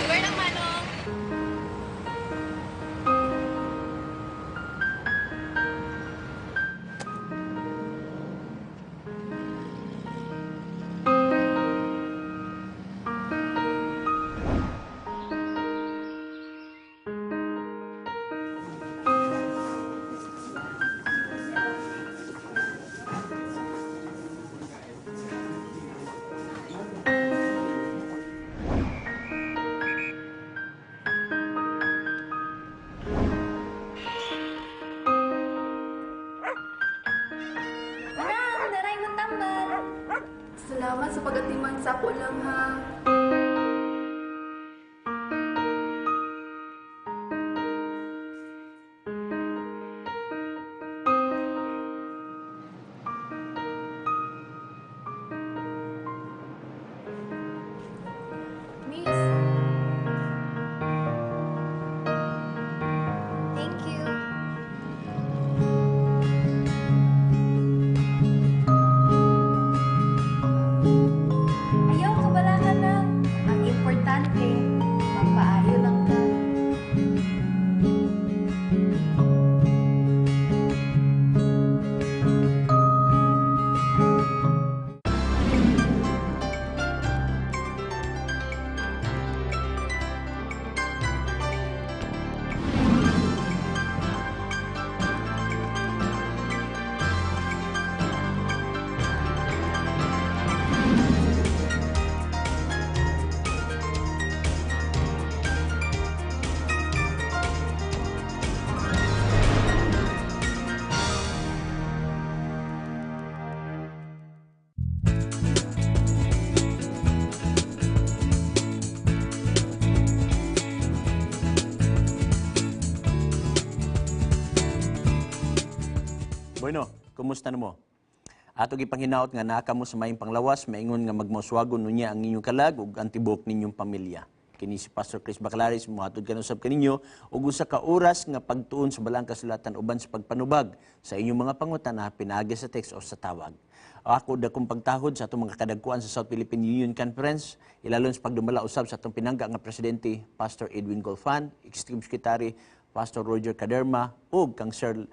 Where lang, Manong? Manang, naray mong tambal. Salamat sa pagatiman sa ako lang ha. Miss, Thank you. Ayaw, kabala ka na. Ang importante, magpaayo lang ka. Bueno, kumusta na mo? Ato gipanghinaot nga naa kamo sa maayong panglawas, maingon nga magmauswagon unya ang inyong kalag ug ang tibuok ninyong pamilya. Kini si Pastor Chris Baclares mohatod kanusab kaninyo og usa ka oras nga pagtuon sa Balaang Kasulatan uban sa pagpanubag sa inyong mga pangutana pinaagi sa text o sa tawag. Ako dakong pagtahod sa atong mga kadagkuan sa South Philippine Union Conference, ilalon sa pagdumala usab sa atong pinangga nga presidente Pastor Edwin Golfan, Executive Secretary Pastor Roger Caderma ug kang Sir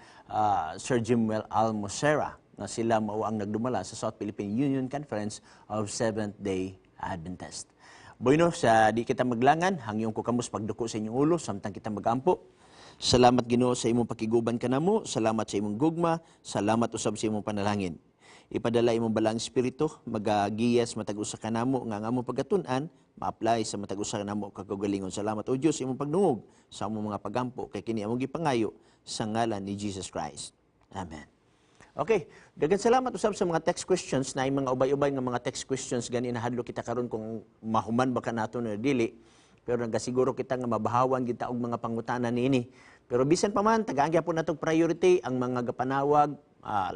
Jimuel Almocera nga sila mao ang nagdumala sa South Philippine Union Conference of Seventh-day Adventist. Bueno, sa di kita maglangan, hangyon ko kamos pagduko sa inyong ulo samtang kita magampo. Salamat Ginoo sa imong pakiguban kanamo, salamat sa imong gugma, salamat usab sa imong panalangin. Ipadala imong Balaang Espiritu, magagiyas matag usa kanamo nga ang among pagkatun-an ma-apply sa matag usa kanamo kagagalingon. Salamat o Dios sa imong pagdungog sa among mga pagampo kay kini among gipangayo sa ngalan ni Jesus Christ. Amen. Okay, daghan salamat usab sa mga text questions na mga ubay-ubay nga mga text questions gani nahadlok kita karon kung mahuman ba kanato na dili. Pero nagasiguro kita nga mabahawan kita og mga pangutana niini. Pero bisan pa man tagaan gyapon natong priority ang mga gapanawag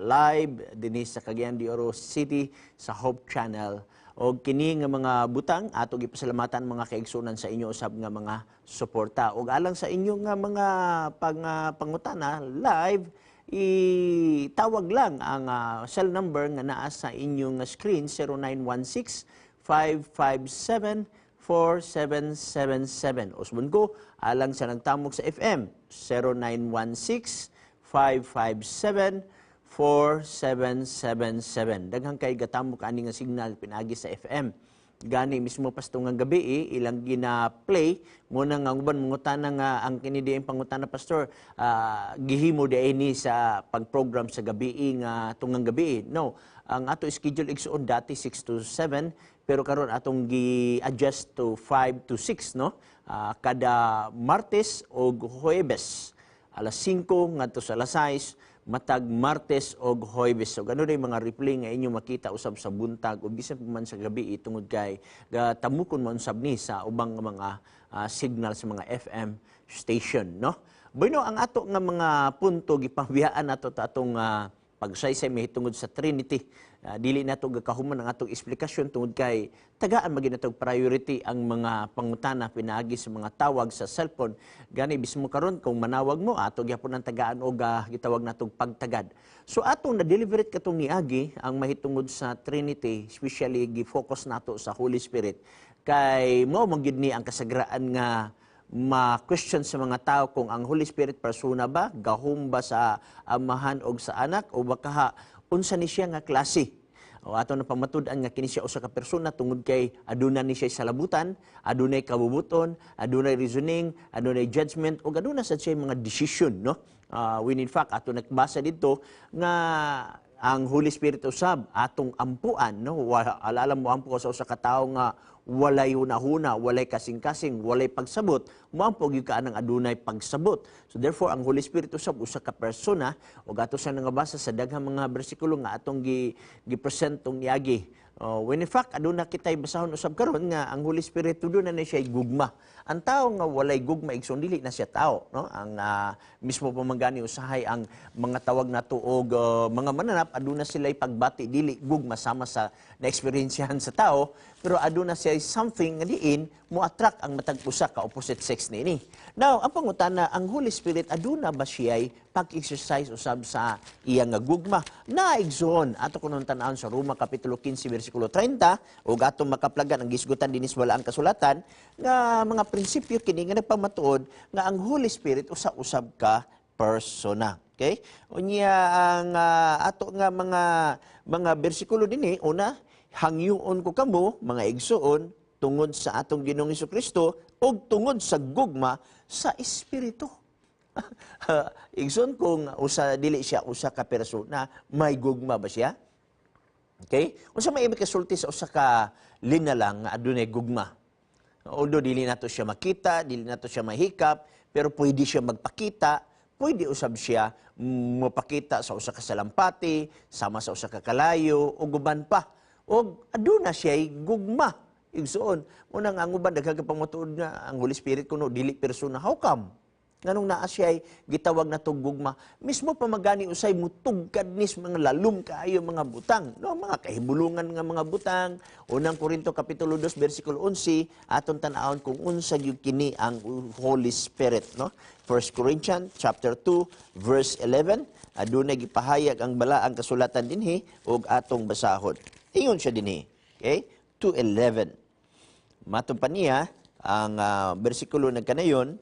live dinhi sa Cagayan de Oro City sa Hope Channel. Og kini nga mga butang ato gipasalamatan mga kaigsunan sa inyo usab nga mga suporta. Og alang sa inyo nga mga pangutana live, itawag lang ang cell number nga naa sa inyong screen, 0916-557-4777. Usbon ko, alang sa nagtamok sa FM, 0916-557-4777. Daghang kay gatamok ani nga signal pinaagi sa FM. Gani mismo pastungang gabi ilang gina-play muna nga uban mangutana nga ang kini dieng pangutana pastor gihimo diay ni sa pag-program sa gabi nga tungang gabi. No, ang ato schedule igsuon dati 6 to 7 pero karon atong gi-adjust to 5 to 6, no? Kada Martes og Huwebes alas 5 ngadto sa alas 6 matag Martes og Huwebes. So gano rin mga replay nga inyo makita usab sa buntag o bisan pa man sa gabi tungod kay tamukon man usab ni sa ubang mga signal sa mga FM station, no? Bueno, ang ato nga mga punto gipabiyaan nato ta atong pagsaysay mahitungod sa Trinity. Dili nato gakahuman ang atong eksplikasyon tungod kay tagaan man gyud natong priority ang mga pangutana pinaagi sa mga tawag sa cellphone. Gani bismo karon kung manawag mo, ato gyapon ang tagaan og gitawag natong pagtagad. So atong na-deliberate katong niagi ang mahitungod sa Trinity, especially gi-focus nato sa Holy Spirit kay mao man gyud ni ang kasagraan nga ma-question sa mga tao kung ang Holy Spirit persona ba, gahom ba sa Amahan og sa Anak, o baka unsa ni siya nga klase. O ato na pamatud-an nga kini siya usa ka persona tungod kay aduna ni siya salabutan, adunay kabubuton, adunay reasoning, adunay judgment ug aduna sad siya mga decision, no? When in fact ato nagbasa dito nga ang Holy Spirit usab atong ampuan, no? Alala mo, ampo ka sa usa ka tawo nga walay hunahuna, walay kasing-kasing, walay pagsabot, moampo gyud ka anang adunay pagsabot. So therefore ang Holy Spirit usab usa ka persona ug ato sa nangabasa sa daghang mga bersikulo nga atong gi gi-present tong niagi. When in fact aduna kitay basahon usab karon nga ang Holy Spirit aduna na siya gugma. Ang tao nga walay gugma, igsoon, dili na siya tao, no? Ang mismo pa man gani usahay ang mga tawag nato og mga mananap, aduna sila pagbati, dili gugma sama sa na-eksperyensyahan sa tao, pero aduna siya something nga diin mo attract ang matag usa ka opposite sex niini. Now, ang pangutana, ang Holy Spirit aduna ba siya pag-exercise usab sa iya nga gugma? Na, igsoon, ato kunon tan-awon sa Roma kapitulo 15 bersikulo 30 ug atong makaplagan ang gisgutan dinis wala ang kasulatan nga mga prinsipyo kini nga nagpamatuod nga ang Holy Spirit usa usab ka persona. Okay? Unya ang ato nga mga bersikulo dinhi, una, "Hangyoon ko kamo, mga igsoon, tungod sa atong Ginoong Kristo ug tungod sa gugma sa Espiritu." Igsoon, kung usa dili siya usa ka persona, may gugma ba siya? Okay? Unsa may ibig kasulti sa usa ka linalang nga adunay gugma? Although dili nato siya makita, dili nato siya mahikap, pero pwede siya magpakita, pwede usab siya mopakita sa usa ka salampati, sama sa usa ka kalayo, ug uban pa. Og aduna siya gugma. Igsoon, muna nga ang uban daghang pamatuod nga ang Holy Spirit kuno dili persona. How come? Nganong naa siya gitawag na gugma? Mismo pa magani usay mutugkad nis mga lalom kaayo mga butang, no, mga kahibulungan nga mga butang. Unang Korinto kapitulo 2 bersikulo 11, atong tan-awon kung unsa gyud kini ang Holy Spirit, no? 1 Corinthians chapter 2 verse 11, adunay gipahayag ang balaang kasulatan dinhi ug atong basahon. Ingon siya dinhi. Okay? 2:11. Matod pa niya ang bersikulo nagkanayon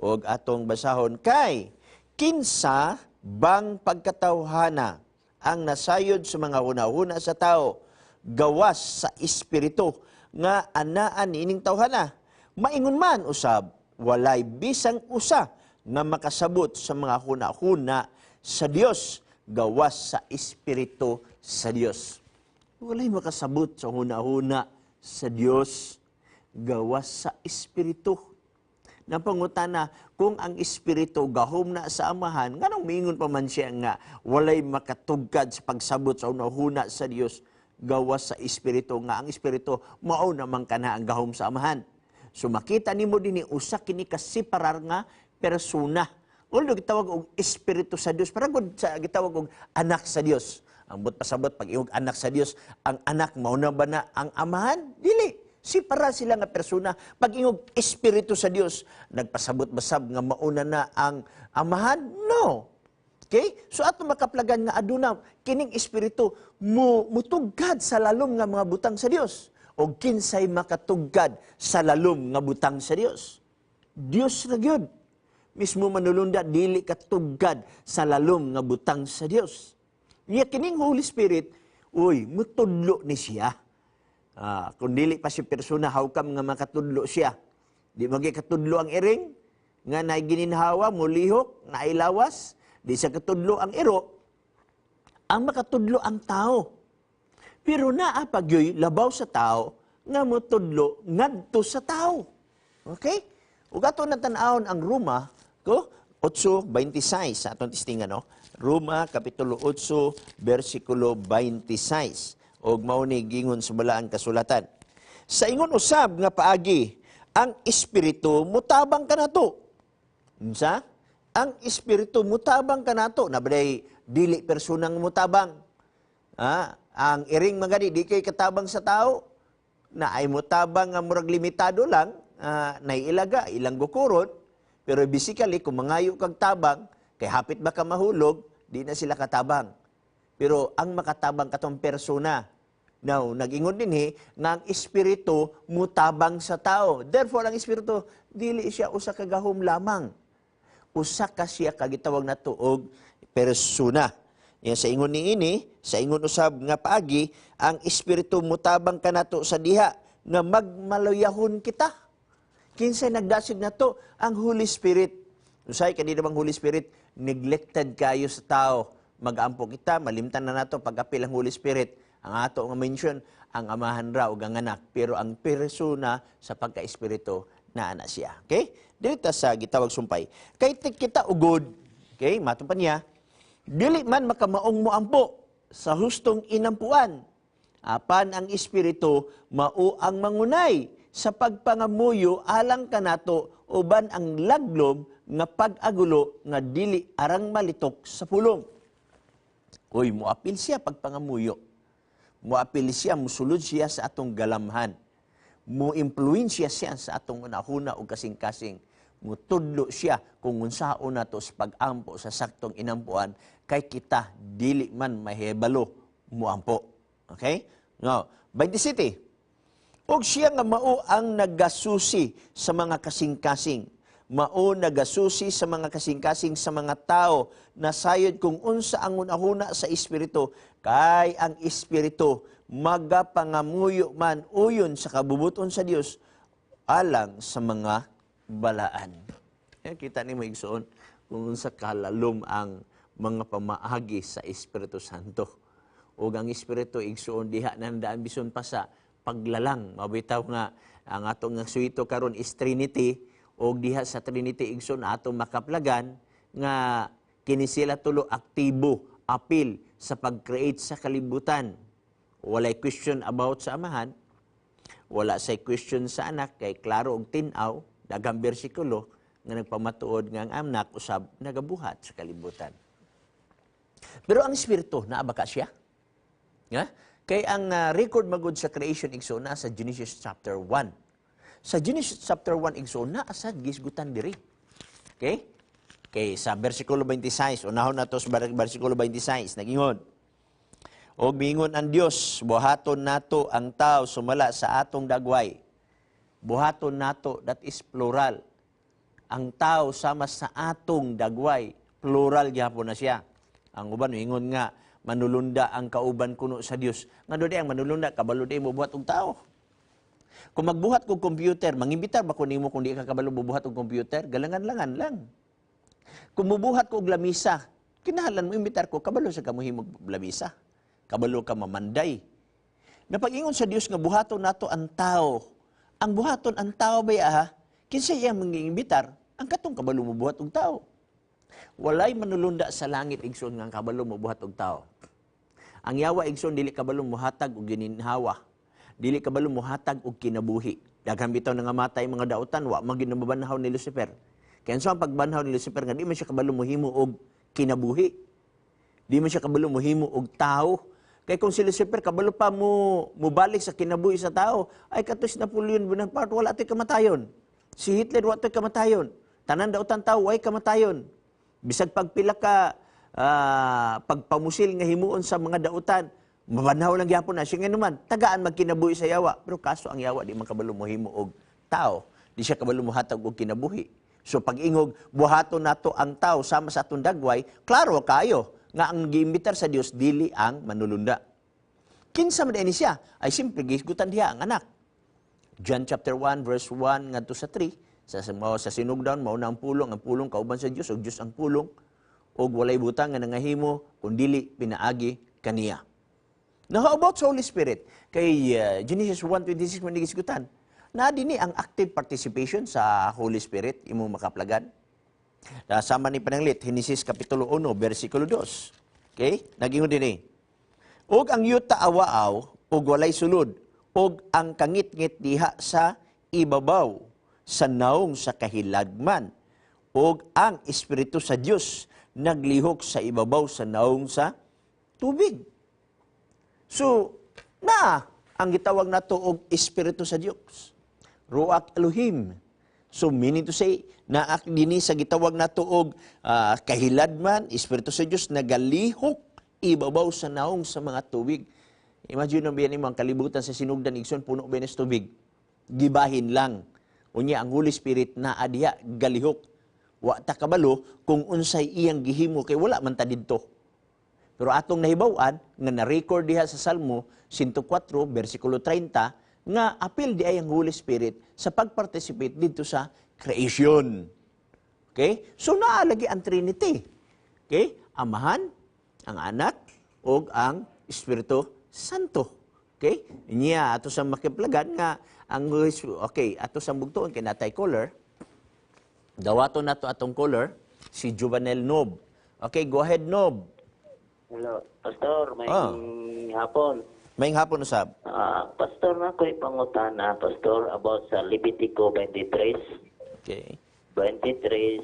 ug atong basahon, "Kay kinsa bang pagkatawhana ang nasayod sa mga hunahuna sa tao gawas sa espiritu nga anaa niining tawhana? Maingon man usab, walay bisang usa nga makasabot sa mga hunahuna sa Dios gawas sa espiritu sa Dios." Walay makasabot sa hunahuna sa Dios gawas sa espiritu. Napangutana, kung ang espiritu gahom na sa Amahan, nganong miingon pa man siya nga walay makatugkad sa pagsabot sa hunahuna sa Dios gawas sa espiritu, nga ang espiritu mao naman kana ang gahom sa Amahan? So makita nimo dinhi, usa kini ka separar nga persona. Although gitawag og espiritu sa Dios, parang gud sa gitawag og anak sa Dios. Ang but pasabot pag ingog anak sa Dios, ang anak mao na ba na ang Amahan? Dili. Sipara sila nga persona. Pag ingog espiritu sa Dios, nagpasabot basab nga mauna na ang Amahan? No. Okay? So ato makaplagan nga aduna kining espiritu mo mutugkad sa lalom nga mga butang sa Dios. O kinsay makatugkad sa lalom nga butang sa Dios? Dios ra gyud. Mismo manulunda dili katugkad sa lalom nga butang sa Dios. Niya kining Holy Spirit, uy, mutudlo ni siya. Kung dili pa si persona, how come nga makatudlo siya? Di magi katudlo ang iring nga naay gininhawa, mulihok, nailawas, di sa katudlo ang iro. Ang makatudlo ang tao. Pero naa pa gyoy labaw sa tao nga motudlo ngadto sa tao. Okay? Ug ato na tan-awon ang Roma ko 8:26 sa atong testingan, no. Roma kapitulo 8 bersikulo 26. Og mao ni gingon sa balaang kasulatan. "Sa ingon usab nga paagi, ang espiritu mutabang kanato." Unsa? Ang espiritu mutabang kanato. Nabaday Dili personang mutabang. Ah, ang iring magani di kay katabang sa tao na ay mutabang nga murag limitado lang, naiilaga ilang gukuron, pero basically kung mangayo kag tabang kay hapit ba ka mahulog, di na sila katabang. Pero ang makatabang katong persona. Now, nag-ingon dinhi nga ang espiritu mutabang sa tao. Therefore, ang espiritu dili siya usa ka gahom lamang. Usa ka siya kagitawag nato og persona. Yan sa ingon niini, sa ingon usab nga paagi, ang espiritu mutabang kanato sa diha nga magmaluyahon kita. Kinsay nagdasig nato? Ang Holy Spirit. Usay kanina bang Holy Spirit neglected kayo sa tao. Magampo kita, malimtan na nato pag-apil ang Holy Spirit. Ang ato nga mention, ang Amahan ra ug ang Anak, pero ang persona sa pagka-espiritu naa na siya. Okay? Dito sa gitawag sumpay. Kay kita ugod, okay, matong pa niya, dili man makamaong moampo sa hustong inampuan. Apan ang espiritu mao ang mangunay sa pagpangamuyo alang kanato uban ang laglom nga pag-agulo nga dili arang malitok sa pulong. Uy, moapil siya pagpangamuyo. Moapil siya, musulod siya sa atong galamhan. Mo-impluwensya siya sa atong unahuna o kasing-kasing. Mutudlo siya kung unsaon nato sa pag-ampo sa saktong inampuan kay kita dili man mahibalo muampo. Okay? Now, by the city. Og siya nga mao ang nagasusi sa mga kasing-kasing. Mao nagasusi sa mga kasing-kasing sa mga tao na sayod kung unsa ang unahuna sa espiritu, kay ang espiritu magapangamuyo man uyon sa kabubuton sa Dios alang sa mga balaan. Eh, kita nimo, igsoon, kung unsa kalalom ang mga pamaagi sa Espiritu Santo. Ug ang Espiritu, igsoon, diha nandaan bison pa sa paglalang. Mabitaw nga ang atong nga suwito karon is Trinity, ug diha sa Trinity, igsoon, atong makaplagan nga kini sila tulo aktibo apil sa pag-create sa kalibutan. Walay question about sa Amahan, wala say question sa Anak kay klaro og tin-aw, daghang bersikulo nga nagpamatuod nga ang Anak usab nagabuhat sa kalibutan. Pero ang Espiritu, naa ba ka siya? Nga? Kay ang record magud sa creation, igsoon, na sa Genesis chapter 1. Sa Genesis chapter 1, igsoon, naa sad gisgutan diri. Okay? Kay sa versikulo 26, unahon nato sa versikulo 26, nagingon: "Og miingon ang Dios, buhaton nato ang tao sumala sa atong dagway." Buhaton nato, that is plural. Ang tao sama sa atong dagway, plural gyapon na siya. Ang uban miingon nga manulunda ang kauban kuno sa Dios. Ngano di ang manulunda kabalo di mo buhat og tao? Kung magbuhat kog computer, mangimbitar ba ko nimo kung di ka kabalo bubuhat og computer? Galangan-langan lang. Kung mubuhat ko og lamisa, kinahanglan mo imbitar ko, kabalo sa kamuhimog lamisa. Kabalo ka mamanday. Napag-ingon sa Dios nga buhaton nato ang tao. Ang buhaton ang tao ba ha? Kinsa iyang mangimbitar? Ang katong kabalo mobuhat og tao. Walay manulunda sa langit, igsoon, nga kabalo mobuhat og tao. Ang yawa, igsoon, dili kabalo mohatag og gininhawa. Dili kabalo mohatag og kinabuhi. Daghan bitaw nangamatay mga dautan, wa man gyud mabanhaw ni Lucifer. Kaya sa ang pagbanhaw ni Lucifer nga di man siya kabalo mohimo og kinabuhi. Di man siya kabalo mohimo og tao. Kay kung si Lucifer kabalo pa mo mobalik sa kinabuhi sa tao, ay kato si Napoleon Bonaparte wala to'y kamatayon. Si Hitler wala to'y kamatayon. Tanan dautan tao way kamatayon. Bisag pagpila ka pagpamusil nga himuon sa mga dautan, mabanhaw lang gyapon na siya. Ngayon naman, tagaan magkinabuhi sa yawa. Pero kaso ang yawa di man kabalo mohimo og tao. Di siya kabalo mohatag og kinabuhi. So pag-ingog, buhaton nato ang tao sama sa atong dagway, klaro kayo nga ang giimbitar sa Dios dili ang manulunda. Kinsa man ni siya? Ay simple, gisgutan diha ang Anak. John chapter 1 verse 1 ngadto sa 3, sa sinugdan mao na ang Pulong kauban sa Dios ug Dios ang Pulong, ug walay butang nga nangahimo kun dili pinaagi kaniya. Now, how about sa Holy Spirit? Kay Genesis 1:26 man gisgutan. Na dinhi ang active participation sa Holy Spirit imong makaplagan. Sama ni pananglit Genesis kapitulo 1 versikulo 2. Okay? Nagingon dinhi: "Ug ang yuta awaaw ug walay sulod, ug ang kangitngit diha sa ibabaw sa naong sa kahilagman, ug ang Espiritu sa Dios naglihok sa ibabaw sa naong sa tubig. So, na ang gitawag nato og Espiritu sa Dios. Ruach Elohim. So, meaning to say, naa dinhi sa gitawag nato og kahiladman, Espiritu sa Dios nagalihok ibabaw sa naong sa mga tubig. Imagine mo biya ang kalibutan sa sinugdan, igsoon, puno ba sa tubig? Gibahin lang. Unya ang Holy Spirit naa diha galihok. Wa ta kabalo kung unsay iyang gihimo kay wala man ta didto. Pero atong nahibaw-an nga na-record diha sa Salmo 104 bersikulo 30 nga apil diay ang Holy Spirit sa pag-participate dito sa creation. Okay? So naa lagi ang Trinity. Okay? Amahan, ang Anak, ug ang Espiritu Santo. Okay? Niya ato sa makiplagan nga ang, okay, ato sa bugtuon kay natay caller. Dawato nato atong caller si Juvenel Nob. Okay, go ahead, Nob. Hello, Pastor, may hapon. Maayong hapon usab. Pastor, naa ko'y pangutana, Pastor, about sa Levitico 23. Okay. 23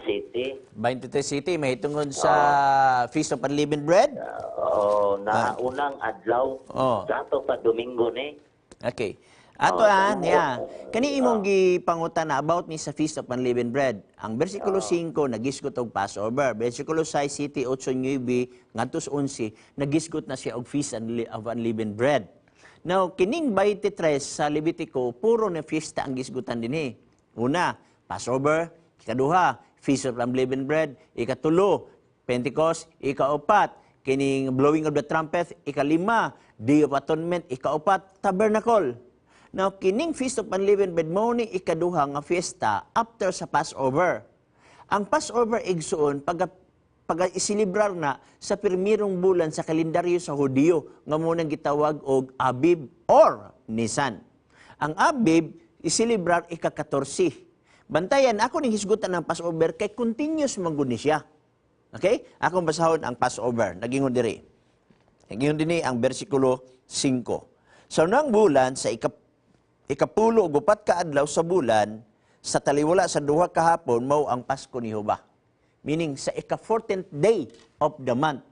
siete. 23 siete, may tungod sa Feast of Unleavened Bread. Oh, na unang adlaw. Sa ato pa Domingo ni. Okay. Ato niya. Kani imong gipangutana about ni sa Feast of Unleavened Bread. Ang bersikulo 5 nagisgot og Passover. Bersikulo 6, 7, 8, 9 ngadto sa 11 nagisgot na siya og Feast of Unleavened Bread. Now, kining 23 sa Levitico, puro na fiesta ang gisgutan dinhi. Una, Passover, ikaduha, Feast of Unleavened Bread, ikatulo, Pentecost, ikaupat, kining blowing of the trumpet, ikalima, Day of Atonement, ikaupat, Tabernacle. Now, kining Feast of Unleavened Bread mao ni ikaduha nga fiesta after sa Passover. Ang Passover, igsuon, pag isilibrar na sa pirmirong bulan sa kalendaryo sa Hudiyo nga mao nang gitawag og Abib or Nisan. Ang Abib isilibrar ika-14. Bantayan ako ning hisgutan ng Passover kay continuous man gud ni siya. Okay? Akong basahon ang Passover. Nagingon diri. Nagingon dinhi ang bersikulo 5. Sa unang bulan, sa 14 ug 4 ka adlaw sa bulan, sa taliwala sa 2 kahapon, mao ang Pasko ni Jehova. Meaning, sa ika-14th day of the month,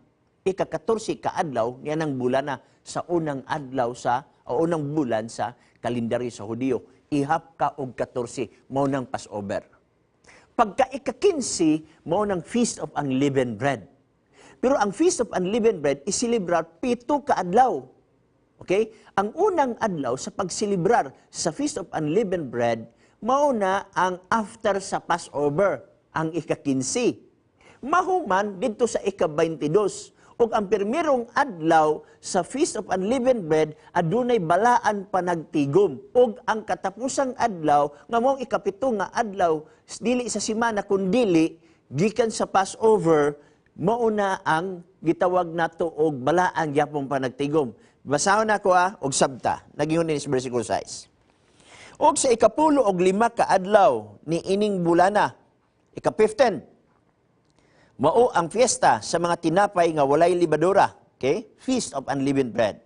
ika-14 ka adlaw, niya ng bulan na sa unang adlaw sa, o unang bulan sa kalendaryo sa Hudiyo. Ihap ka og 14, mao nang Passover. Pagka ika-15, mao nang Feast of Unleavened Bread. Pero ang Feast of Unleavened Bread isilibrar 7 ka adlaw. Okay? Ang unang adlaw sa pagsilibrar sa Feast of Unleavened Bread, mao na ang after sa Passover, ang ika-15. Mahuman didto sa ika-22. Ug ang pirmirong adlaw sa Feast of Unleavened Bread adunay balaan panagtigom. Ug ang katapusang adlaw nga mao 7 nga adlaw dili sa semana kundili gikan sa Passover, mao na ang gitawag nato og balaan gyapong panagtigom. Basahon nako og sabta. Nagingon din sa versikulo 6. Og sa 15 ka adlaw ni ining bulana, ika-15, mao ang fiesta sa mga tinapay nga walay libadura. Okay? Feast of Unleavened Bread.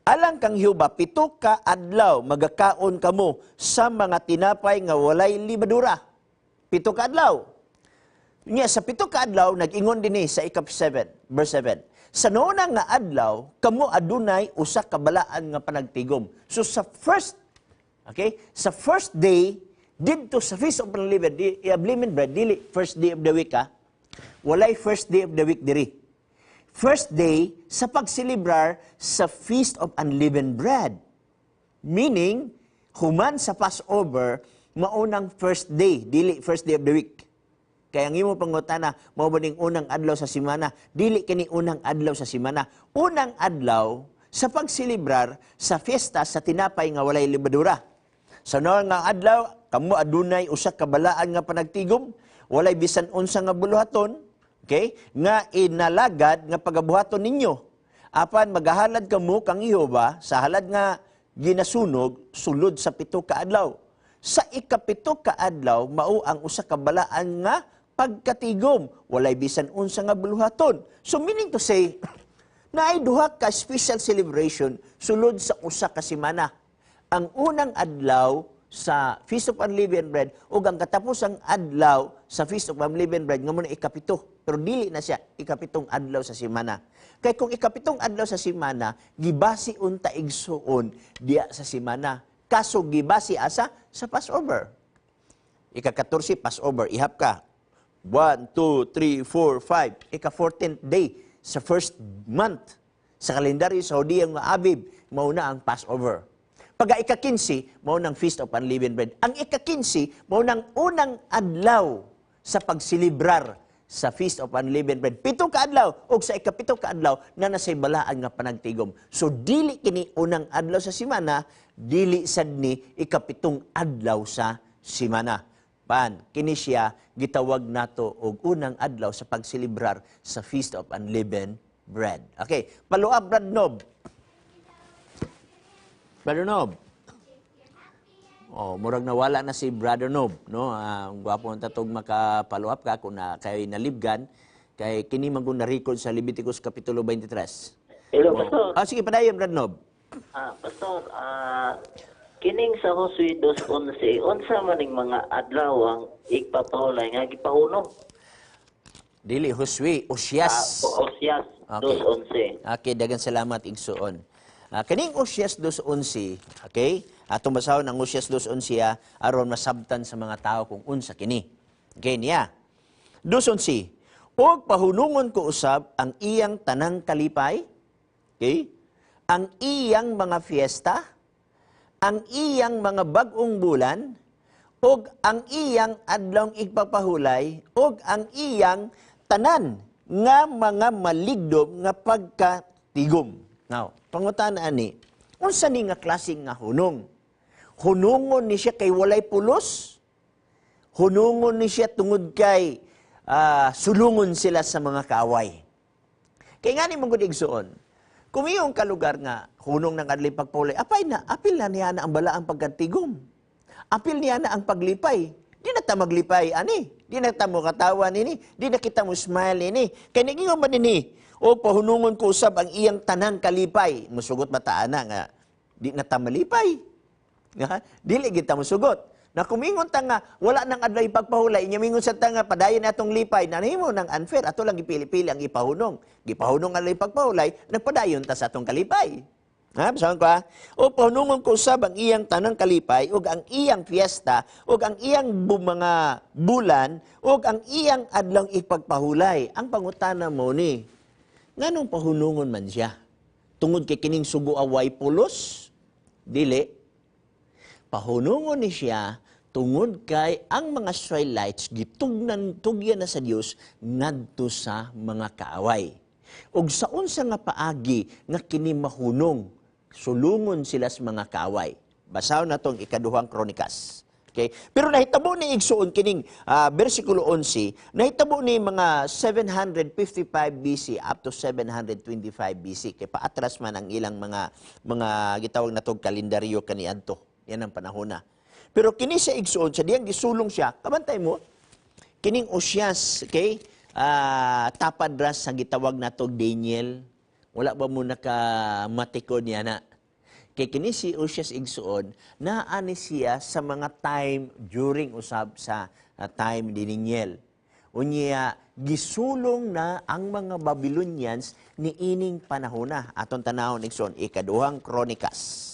Alang kang Jehova, 7 ka adlaw magakaon kamo sa mga tinapay nga walay libadura. 7 ka adlaw. Nya sa 7 ka adlaw, nag-ingon dinhi sa ika-7, verse 7. Sa nauna nga adlaw, kamo adunay usa ka balaan nga panagtigom. So sa first, okay, sa first day didto sa Feast of Unleavened, Unleavened Bread, dili first day of the week ha. Walay first day of the week diri. First day sa pagselebrar sa Feast of Unleavened Bread. Meaning, human sa Passover, maunang first day, dili first day of the week. Kaya ang imo pangutana, mao ba ning unang adlaw sa semana? Dili kini unang adlaw sa semana. Unang adlaw sa pagselebrar sa fiesta sa tinapay nga walay lebadura. Sa noon nga adlaw, kamo adunay usa ka balaan nga panagtigom, walay bisan unsa nga buluhaton, okay? Nga inalagad nga pagabuhaton ninyo. Apan magahalad kamo kang Jehova sa halad nga ginasunog sulod sa 7 ka adlaw. Sa 7 ka adlaw mao ang usa ka balaan nga pagkatigom, walay bisan unsa nga buluhaton. So meaning to say, naay duha ka special celebration sulod sa usa ka semana. Ang unang adlaw sa Feast of Unleavened Bread ug ang katapusang adlaw sa Feast of Unleavened Bread nga mo na 7, pero dili na siya 7 adlaw sa semana. Kay kung 7 adlaw sa semana, gibasi unta, igsuon, diya sa semana. Kaso gibasi asa? Sa Passover. Ika-14, Passover, ihap ka. 1, 2, 3, 4, 5. Ika-14th day sa first month sa kalendaryo sa Hudiyang nga Abib, mao na ang Passover. Pagka ika-15, mao nang Feast of Unleavened Bread. Ang ika-15, mao nang unang adlaw sa pagsilibrar sa Feast of Unleavened Bread. 7 ka adlaw, ug sa 7 ka adlaw, na nasay balaan nga panagtigom. So, dili kini unang adlaw sa simana, dili sad ni 7 adlaw sa simana. Pan, kini siya gitawag nato og unang adlaw sa pagselebrar sa Feast of Unleavened Bread. Okay, follow up, Brad Nob. Brother Nob. Oh, murag nawala na si Brother Nob, no? Ah, gwapo ang tatog maka-follow up ka kung na kay nalibgan kay kini man kung na-record sa Leviticus kapitulo 23. Hello, Pastor. Ah, sige, padayon, Brad Nob. Ah, Pastor, kining sa Josue 2:11, unsa man ning mga adlaw ang igpapahulay nga gipahunong? Dili Josue, Osias. Osias 2:11. Okay, daghang salamat, igsuon. Kaning Osias 2:11, okay? Atong basahon ang Osias 2:11 aron masabtan sa mga tao kung unsa kini. Okay niya. 2:11. "Og pahunungon ko usab ang iyang tanang kalipay, okay? Ang iyang mga fiesta, ang iyang mga bag-ong bulan, ug ang iyang adlawng igpapahulay, ug ang iyang tanan nga mga maligdom nga pagkatigom." Now, pangutana ani, unsa ni nga klase nga hunong? Hunungon ni siya kay walay pulos? Hunungon ni siya tungod kay sulungon sila sa mga kaaway? Kay nga ni mong gud, igsuon, kung iyong kalugar nga hunong ng adlaw pagpahulay, apay na, apil na niya na ang balaang pagkatigom. Apil niya na ang paglipay. Di na ta maglipay, ani. Di na ta mo katawa nini. Di na kita mo smile nini. Kay nagingon ba nini? "O pahunungon ko usab ang iyang tanang kalipay." Musugot ba ta ana nga di na ta malipay? Nga, dili kita musugot. Na kumingon ta nga wala nang adlaw ipagpahulay, inya mingon sa ta nga padayon atong lipay, nanhimo nang unfair, ato lang gipili-pili ang ipahunong. Gipahunong ang adlaw ipagpahulay, nagpadayon ta sa atong kalipay. Ha, basahon ko ha. "O pahunungon ko usab ang iyang tanang kalipay ug ang iyang fiesta ug ang iyang mga bulan ug ang iyang adlawng ipagpahulay." Ang pangutana mo ni, nganong pahunungon man siya? Tungod kay kining sugo away pulos? Dili. Pahunungon ni siya tungod kay ang mga Israelites gitugnan tugyan na sa Dios ngadto sa mga kaaway. Ug sa unsa nga paagi nga kini mahunong, sulungon sila sa mga kaaway? Basahon natong Ikaduhang Kronikas. Okay? Pero nahitabo ni, igsuon, kining versikulo 11, nahitabo ni mga 755 BC up to 725 BC kay paatras man ang ilang mga gitawag natog kalendaryo kaniadto. Yan ang panahon na. Pero kini siya, igsuon, sa diyang gisulong siya, kabantay mo, kining Osias, okay? Tapad ra sa gitawag natog Daniel. Wala ba mo nakamatikod niya na? Kay kini si Osias, igsuon, naani siya sa mga time during usab sa time ni Daniel. Unya, gisulong na ang mga Babylonians ni ining panahon na. Aton tanahon, igsuon, Ikaduhang Kronikas.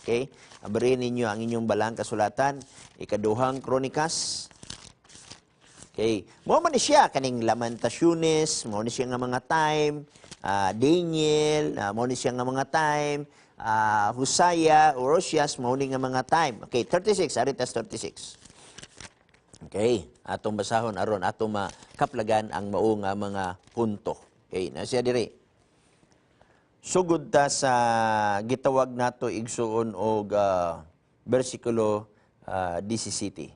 Okay? Abrin ninyo ang inyong balang kasulatan, Ikaduhang Kronikas. Okay. Mao man ni siya kaning Lamentaciones, mao ni siya nga mga time, Daniel, mao ni siya nga mga time, Hosea or Osias, mao ni nga mga time. Okay, 36, Aritas 36. Okay, atong basahon aron atong makaplagan ang mao nga mga punto. Okay, na siya diri. Sugod ta sa gitawag nato, igsuon, og versikulo 17.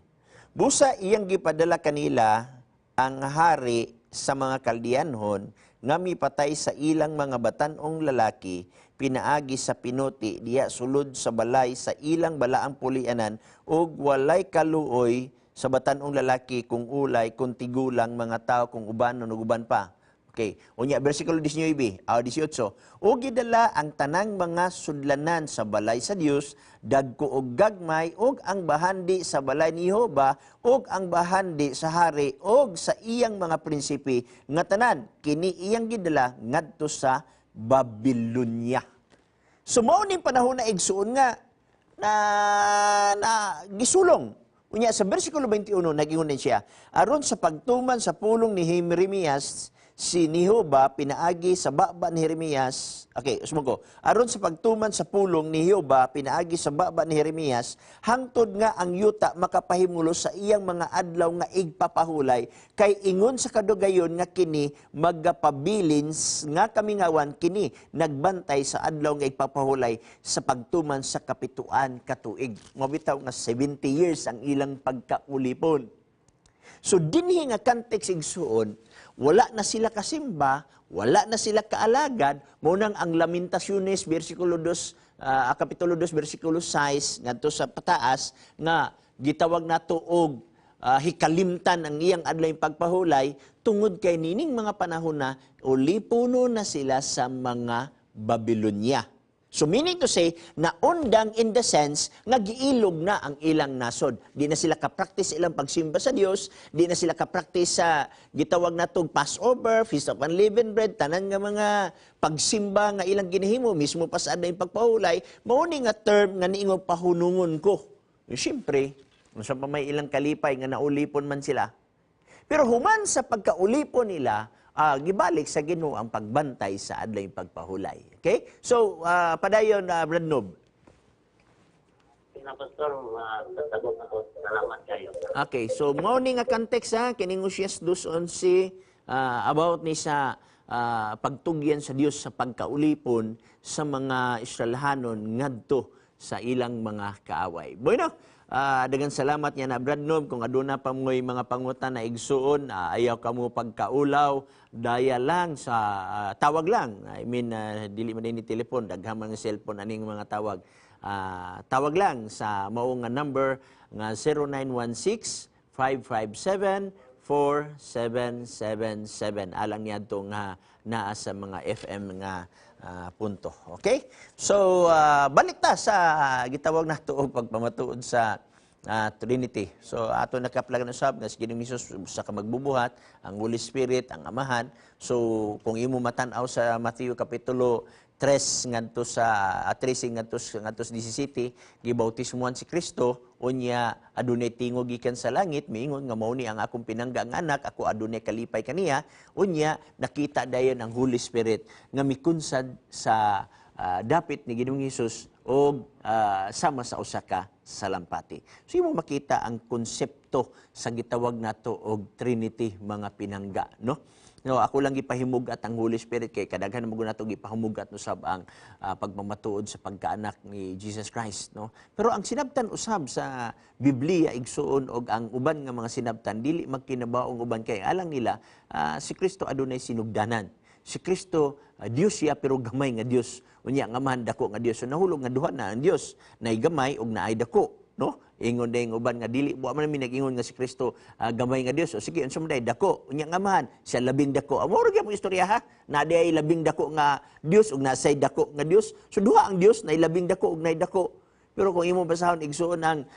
"Busa iyang gipadala kanila ang hari sa mga Kaldeanhon nga mipatay sa ilang mga batan-ong lalaki pinaagi sa pinuti diya sulod sa balay sa ilang balaang pulianan, ug walay kaluoy sa batan-ong lalaki kung ulay, kung tigulang mga tao, kung ubanon ug uban pa." Okay. Unya, versikulo 19, 18. O gidala ang tanang mga sudlanan sa balay sa Dios, dagko og gagmay, og ang bahandi sa balay ni Jehova, og ang bahandi sa hari, og sa iyang mga prinsipe nga tanan kini iyang gidala ngadto sa Babylonia. So mao ning panahon na, igsuon, nga na, na gisulong. Unya sa versikulo 21, nagingon din siya, aron sa pagtuman sa pulong ni Jeremias si ni Jehova pinaagi sa baba ni Jeremias. Okay, usmo ko. Aron sa pagtuman sa pulong ni Jehova pinaagi sa baba ni Jeremias, hangtod nga ang yuta makapahimulo sa iyang mga adlaw nga igpapahulay, kay ingon sa kadugayon nga kini magapabilin nga kamingawan, kini nagbantay sa adlaw nga igpapahulay sa pagtuman sa 7 ka tuig. Mao bitaw nga 70 years ang ilang pagkaulipon. So dinhi nga context, igsuon, wala na sila kasimba, wala na sila kaalagad, mao nang ang Lamentaciones versikulo 2, kapitulo 2 versikulo 6 ngadto sa pataas nga gitawag nato og hikalimtan ang iyang adlaw pagpahulay, tungod kay nining mga panahon na ulipuno na sila sa mga Babylonia. So meaning to say, naundang in the sense nga giilog na ang ilang nasod. Di na sila ka-practice ilang pagsimba sa Dios, di na sila ka-practice sa gitawag natong Passover, Feast of Unleavened Bread, tanan nga mga pagsimba nga ilang ginahimo, mismo pa sa adlaw pagpahulay, mao ni nga term nga niingong pahunungon ko. E, siyempre, unsa pa may ilang kalipay nga naulipon man sila. Pero human sa pagkaulipon nila, gibalik sa Ginoo ang pagbantay sa adlaw pagpahulay. Okay? So, padayon, Brad Nob. Na, Pastor, tatagong ako. Salamat kayo. Okay, so mao ni nga context ha, kining Osias 2:11, about ni sa pagtugyan sa Dios sa pagkaulipon sa mga Israelhanon ngadto sa ilang mga kaaway. Bueno, daghang salamat niya na, Brad Nob. Kung aduna pa mo'y mga pangutana, igsuon, ayaw kamo pagkaulaw, daya lang sa tawag lang. I mean, dili man ni telepon, daghan man nga cellphone aning mga tawag. Tawag lang sa mao nga number nga 0916 557 4777 alang niadto nga naa sa mga FM nga punto. Okay? So balik ta sa gitawag nato og pagpamatuod sa Trinity. So ato nakaplagan usab nga si Ginoong Hesus sa ka magbubuhat, ang Holy Spirit, ang Amahan. So kung imo matan-aw sa Mateo kapitulo 3 ngadto sa 13 ngadto sa 17, gibautismuhan si Kristo, unya adunay tingog gikan sa langit miingon nga mao ni ang akong pinangga nga anak, ako adunay kalipay kaniya. Unya nakita dayon ang Holy Spirit nga mikunsad sa dapit ni Ginoong Hesus og sama sa usa ka salampati. So imo makita ang konsepto sa gitawag nato og Trinity, mga pinangga, no? No, ako lang gipahimugat ang Holy Spirit kay kadaghan mo nato gipahumugat no sab ang pagmamatuod sa pagkaanak ni Jesus Christ, no. Pero ang sinabtan usab sa Biblia, igsuon, og ang uban nga mga sinabtan dili magkinabaong uban kay alang nila si Kristo adunay sinugdanan. Si Kristo Dios siya pero gamay nga Dios. Unya nga Amahan dako nga Dios. So nahulog nga duha na ang Dios, naay gamay ug naay dako, no? Ingon dayong uban nga dili wa man mi nag-ingon nga si Kristo gamay nga Dios. O sige, unsa man day dako? Unya nga Amahan siya labing dako. Amo ra gyud istorya ha. Na day labing dako nga Dios ug nasay dako nga Dios. So duha ang Dios, naay labing dako ug naay dako. Pero kung imo basahon, igsuon, ang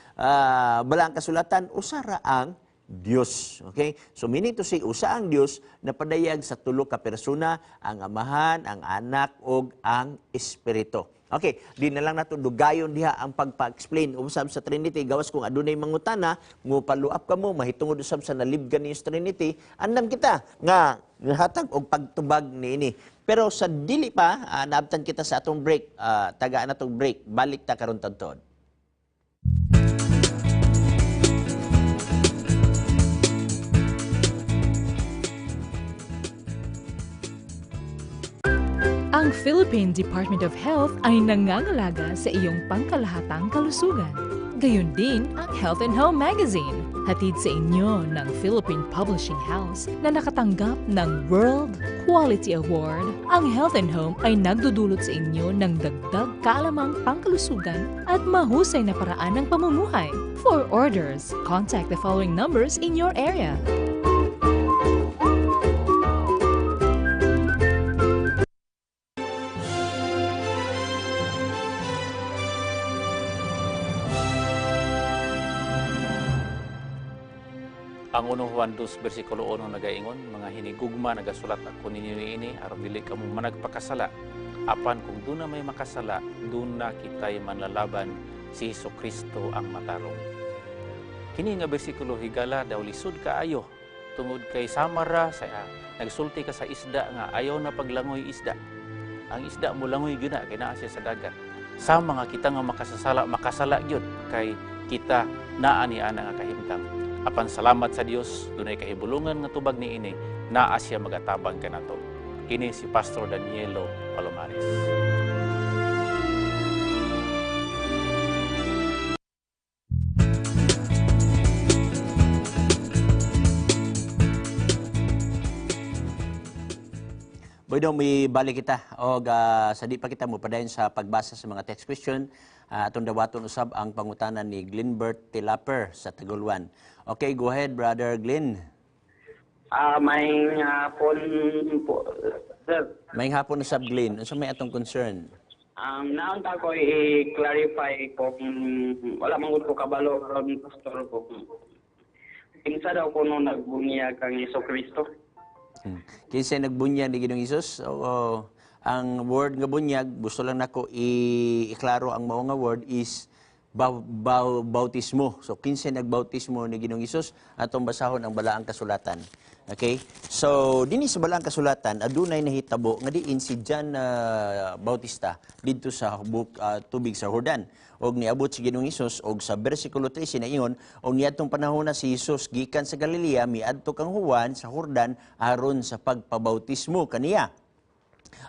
balaang kasulatan, usa ra ang Dios. Okay? So meaning to say, usa ang Dios na padayag sa tulo ka persona, ang Amahan, ang Anak ug ang Espiritu. Okay, di na lang nato dugayon diha ang pagpa-explain usab sa Trinity, gawas kung adunay mangutana mo follow up kamo mahitungod usab sa nalibgan ni Trinity, andam kita nga hatag og pagtubag niini. Pero sa dili pa naabtan kita sa atong break, tagaan natong break, balik ta karon tadtod. Ang Philippine Department of Health ay nangangalaga sa iyong pangkalahatang kalusugan. Gayon din ang Health and Home Magazine. Hatid sa inyo ng Philippine Publishing House na nakatanggap ng World Quality Award. Ang Health and Home ay nagdudulot sa inyo ng dagdag kaalamang pangkalusugan at mahusay na paraan ng pamumuhay. For orders, contact the following numbers in your area. Ang 1 Juan 2 versikulo 1 nagaingon, "Mga hinigugma, nagasulat ako ninyo niini aron dili kamo managpakasala. Apan kung duna may makasala, duna kitay manlalaban, si Hesus Kristo ang matarong." Kini nga bersikulo, higala, daw lisod kaayo tungod kay samara sa nagsulti ka sa isda nga ayaw na paglangoy isda. Ang isda mo langoy gyud na kay naa siya sa dagat. Sama nga kita nga makasasala, makasala gyud kay kita naa ni ana nga kahimtang. Apan salamat sa Dios, dunay kahibulungan nga tubag niini, naa siya magatabang kanato. Kini si Pastor Danielo Palomares. Boy, may balik kita og sa di pa kita mo padayon sa pagbasa sa mga text question, atong dawaton usab ang pangutana ni Glenbert Tilaper sa Taguluan. Okay, go ahead, Brother Glenn. May hapon po, sir. May hapon usab, Glenn. Unsa may atong concern? Naunta ko i-clarify kung wala man gud ko kabalo ron, pastor, kung kinsa daw kuno nagbunyag kang Hesus Kristo. Kinsa nagbunyag ni Ginoong Hesus? Oo, ang word nga bunyag, gusto lang nako iklaro ang mao nga word is bautismo. So kinsa nagbautismo ni Ginoong Hesus? Atong basahon ang balaang kasulatan. Okay? So dinhi sa balaang kasulatan adunay nahitabo nga diin si John Bautista didto sa tubig sa Jordan. Og niabot si Ginoong Hesus og sa bersikulo 13 naingon, og niadtong panahon na si Hesus gikan sa Galilea miadto kang Juan sa Jordan aron sa pagpabautismo kaniya.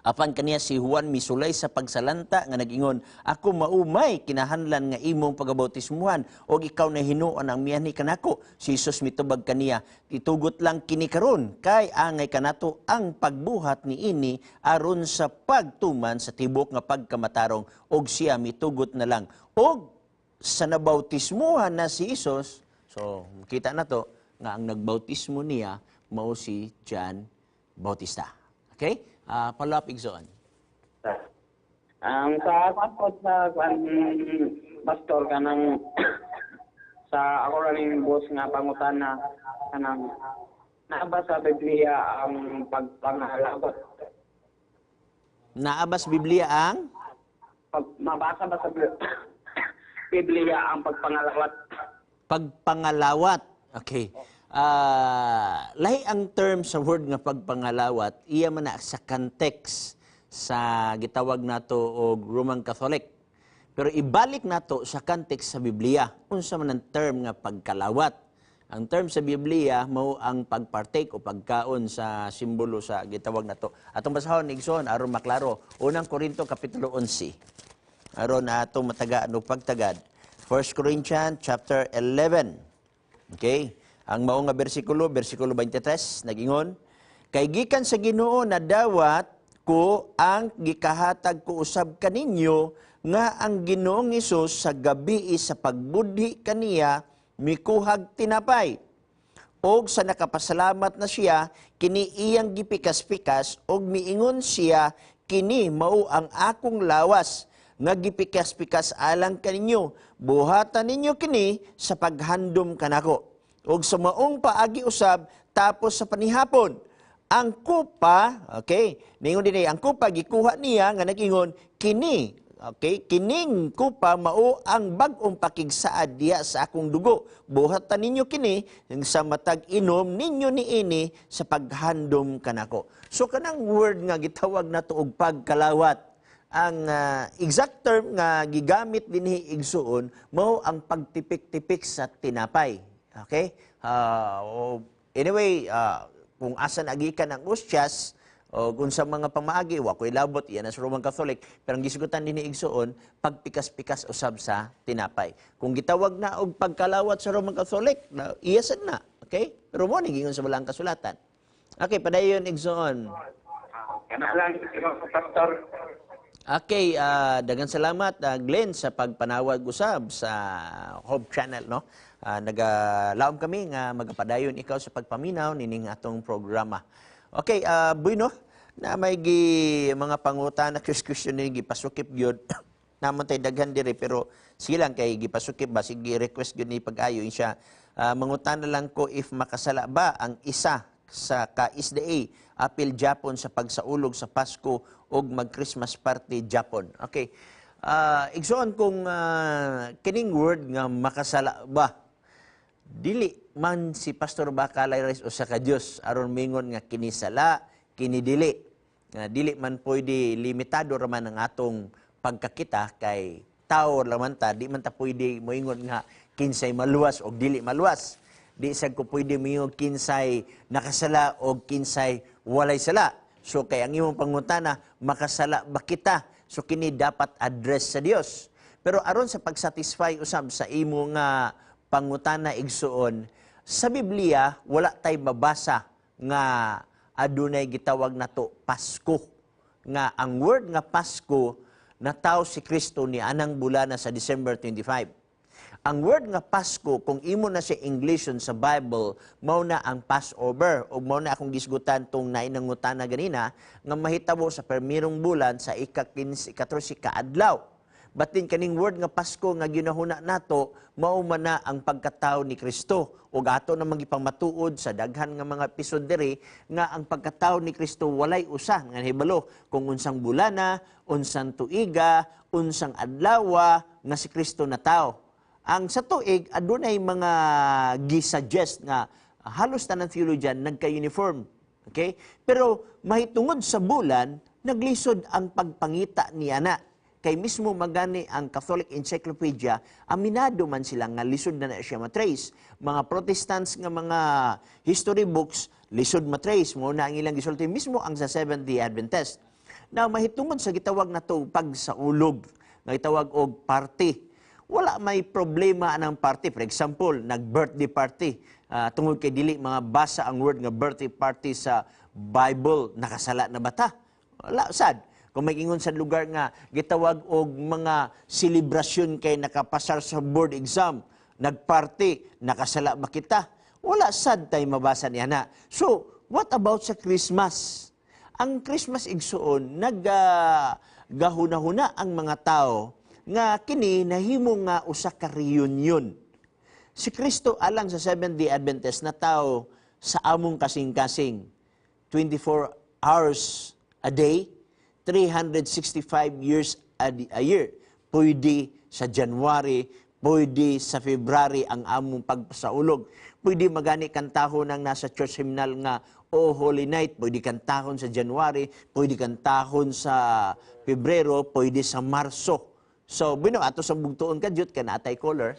Apan kaniya si Juan misulay sa pagsalanta nga nag-ingon, "Ako maumay kinahanglan nga imong pagabautismuhan og ikaw na hinuon ang mianhi kanako." Si Hesus mitubag kaniya, "Itugot lang kini karon kay angay kanato ang pagbuhat niini aron sa pagtuman sa tibok nga pagkamatarong." Og siya mitugot na lang. Og sa nabautismuhan na si Hesus, so kita na to nga ang nagbautismo niya mao si John Bautista. Okay? Follow up, Igsoon. Sa kwan sa kwan, pastor, kanang sa ako ra ning boss nga pangutana, kanang naa ba sa Biblia ang pagpangalawat? Naa ba sa Biblia ang? Mabasa ba sa Biblia ang pagpangalawat? Pagpangalawat. Okay. Lahi ang term sa word nga pagpangalawat, iya man na sa context sa gitawag nato og Roman Catholic. Pero ibalik nato sa context sa Biblia. Unsa man ang term nga pagkalawat? Ang term sa Biblia mao ang pagpartake o pagkaon sa simbolo sa gitawag nato. Atong basahon, Igsoon, aron maklaro. Unang Korinto kapitulo 11. Aron atong matagaan og pagtagad. 1 Corinthians chapter 11. Okay? Ang mao nga bersikulo, bersikulo 23, nagingon, "Kay gikan sa Ginoo nadawat ko ang gikahatag ko usab kaninyo nga ang Ginoong Hesus sa gabi sa pagbudhi kaniya mikuhag tinapay. Og sa nakapasalamat na siya, kini iyang gipikas-pikas og miingon siya, kini mao ang akong lawas nga gipikas-pikas alang kaninyo. Buhatan ninyo kini sa paghandom kanako. Og sa maong paagi usab tapos sa panihapon ang kupa," okay, ningon dinhi, "ang kupa gikuha niya nga nag-ingon, kini, okay, kining kupa mao ang bag-ong pakigsaad diha sa akong dugo. Buhatan ninyo kini sa matag inom ninyo niini sa paghandom kanako." So kanang word nga gitawag nato og pagkalawat, ang exact term nga gigamit dinhi, igsuon, mao ang pagtipik-tipik sa tinapay. Okay? Anyway, kung asa nagikan ang ustyas o kung sa mga pamaagi, wa ko'y labot, yan sa Roman Catholic, pero ang gisugutan dinhi, igsuon, pagpikas-pikas usab sa tinapay. Kung gitawag na og pagkalawat sa Roman Catholic, na, iyasan na. Okay? Pero mo ni gingon sa balang kasulatan. Okay, padayon, igsuon. Kana lang, Pastor. Okay, daghang salamat, Glenn, sa pagpanawag usab sa Hope Channel, no? Nagalaom kami nga magapadayon ikaw sa pagpaminaw nining atong programa. Okay, bueno, na may gi mga pangutana question ni gipasukip gyud. Naman tay daghan diri pero sige lang kay gipasukip ba sige request gyud ni pag-ayo siya. Mangutana lang ko if makasala ba ang isa sa ka-SDA apil Japon sa pagsaulog sa Pasko og mag-Christmas party Japon. Okay. Igsoon, kung kining word nga makasala ba, dili man si Pastor Bacalares usa ka Dios aron mingon nga kini sala, kini dili. Nga dili man pwede, limitado ra man ang atong pagkakita kay tao ra man ta, di man ta pwede moingon nga kinsay maluwas og dili maluwas. Di sad ko pwede moingon kinsay nakasala og kinsay walay sala. So kay ang imong pangutana, makasala ba kita? So kini dapat address sa Dios. Pero aron sa pagsatisfy usab sa imo nga pangutana, igsuon, sa Biblia wala tay mabasa nga adunay gitawag nato Pasko. Nga ang word nga Pasko, nataw si Kristo ni anang bulana sa December 25. Ang word nga Pasko, kung imo na siya Englishon sa Bible, mao na ang Passover. O mao na akong gisgutan tong nainangutana ganina, nga mahitabo sa permirong bulan sa ika-15, ika-13 kaadlaw. Batin kaning word nga Pasko nga ginahuna nato, mao man na ang pagkatao ni Kristo. Ug ato namang gipangmatuod sa daghan nga mga episode diri nga ang pagkatao ni Kristo walay usa nga hibalo kung unsang bulana, unsang tuiga, unsang adlawa nga si Kristo natao. Ang sa tuig, adunay mga gi-suggest nga halos tanan theologian nagka-uniform. Okay? Pero mahitungod sa bulan, naglisod ang pagpangita niya na. Kay mismo magani ang Catholic Encyclopedia, aminado man sila nga lisod na na siya matrace. Mga Protestants nga mga history books, lisod matrace. Mao na ang ilang gisulti, mismo ang sa Seventh-day Adventist. Now, mahitungod sa gitawag na to pagsaulog, nga gitawag og party, wala may problema anang party. For example, nag-birthday party. Tungod kay dili mga basa ang word nga birthday party sa Bible, nakasala na ba ta? Wala sad. Kung may ingon sa lugar nga gitawag og mga selebrasyon kay nakapasar sa board exam, nagparty, nakasala ba kita? Wala sad tay mabasa niya na. So, what about sa Christmas? Ang Christmas, igsuon, nag gahuna-huna ang mga tao nga kini nahimo nga usa ka reunion. Si Kristo, alang sa Seventh-day Adventist, na tao sa among kasing-kasing 24 hours a day, 365 years a year. Pwede sa January, pwede sa February ang among pagpasaulog. Pwede magani kantahon ang nasa church hymnal nga O Holy Night, pwede kantahon sa January, pwede kantahon sa Pebrero, pwede sa Marso. So, bueno, ato sa bugtuon ka, Jut, ka natay caller.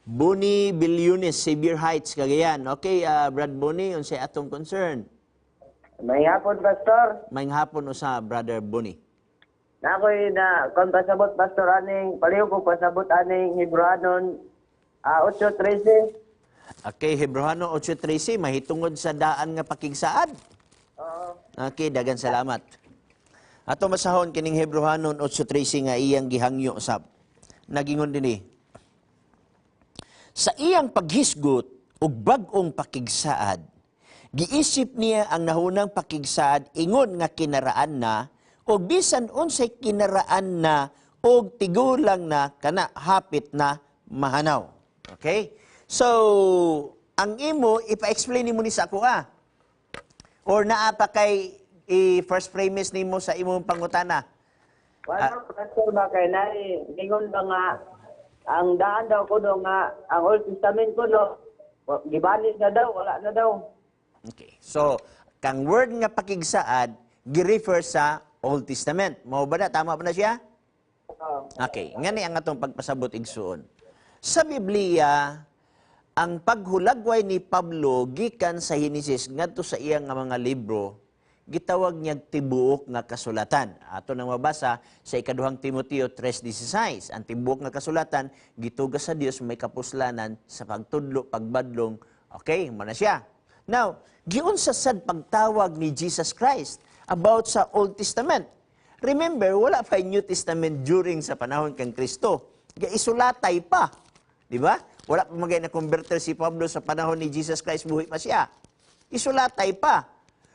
Boni Bilyones, Xavier Heights, Cagayan. Okay, Brad Boni, unsay atong concern? May hapon, Pastor. Maayong hapon usa, Brother Boni. Na ako'y na kon pasabot, Pastor, aning palihog ko pasabot aning Hebreohanon 8:13. Okay, Hebreohano 8:13, mahitungod sa daan nga pakigsaad. Oo. Okay, dagan salamat. Ato masahon kining Hebreohanon 8:13 nga iyang gihangyo sab. Nagingon dinhi. Sa iyang paghisgot og bag-ong pakigsaad, giisip niya ang nahunang pakigsaad ingon nga kinaraan na, og bisan unsay kinaraan na og tigulang na kana hapit na mahanaw. Okay? So, ang imo ipa-explain nimo ni sa ako ah. Or naa pa kay i-first premise nimo sa imong pangutana? Wala, Pastor, ba kay nai ingon ba nga ang daan daw kuno nga ang Old Testament kuno gibalis na daw, wala na daw. Okay. So, kang word nga pakigsaad gi-refer sa Old Testament. Mao ba na? Tama ba na siya? Oo. Okay. Ngani ang atong pagpasabot, igsuon. Sa Biblia, ang paghulagway ni Pablo gikan sa Henesis ngadto sa iyang nga mga libro, gitawag niya tibuok nga kasulatan. Ato nang mabasa sa ikaduhang Timoteo 3:16. Ang tibuok nga kasulatan gituga sa Dios, may kapuslanan sa pagtudlo, pagbadlong. Okay, mo na siya. Now, giunsa sad pagtawag ni Jesus Christ about sa Old Testament? Remember, wala pa New Testament during sa panahon kang Kristo. Gaisulatay pa. Di ba? Wala pa magay na converter si Pablo sa panahon ni Jesus Christ, buhi pa siya. Isulatay pa.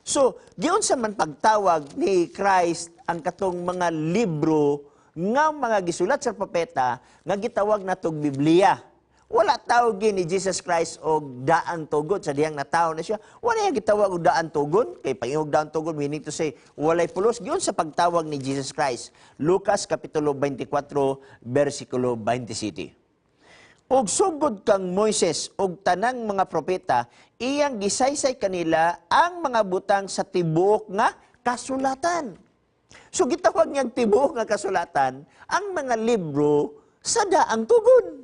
So, giunsa man pagtawag ni Christ ang katong mga libro nga mga gisulat sa propeta nga gitawag natog Biblia? Wala tawag ni Jesus Christ og daang tugon sa dihang natawo na siya. Wala niya gitawag og daang tugon kay pag daang tugon, meaning to say walay pulos giyon sa pagtawag ni Jesus Christ. Lucas kapitulo 24 bersikulo 27. Og sugod kang Moises og tanang mga propeta, iyang gisaysay kanila ang mga butang sa tibuok nga kasulatan. So gitawag niyang tibuok nga kasulatan ang mga libro sa daang tugon.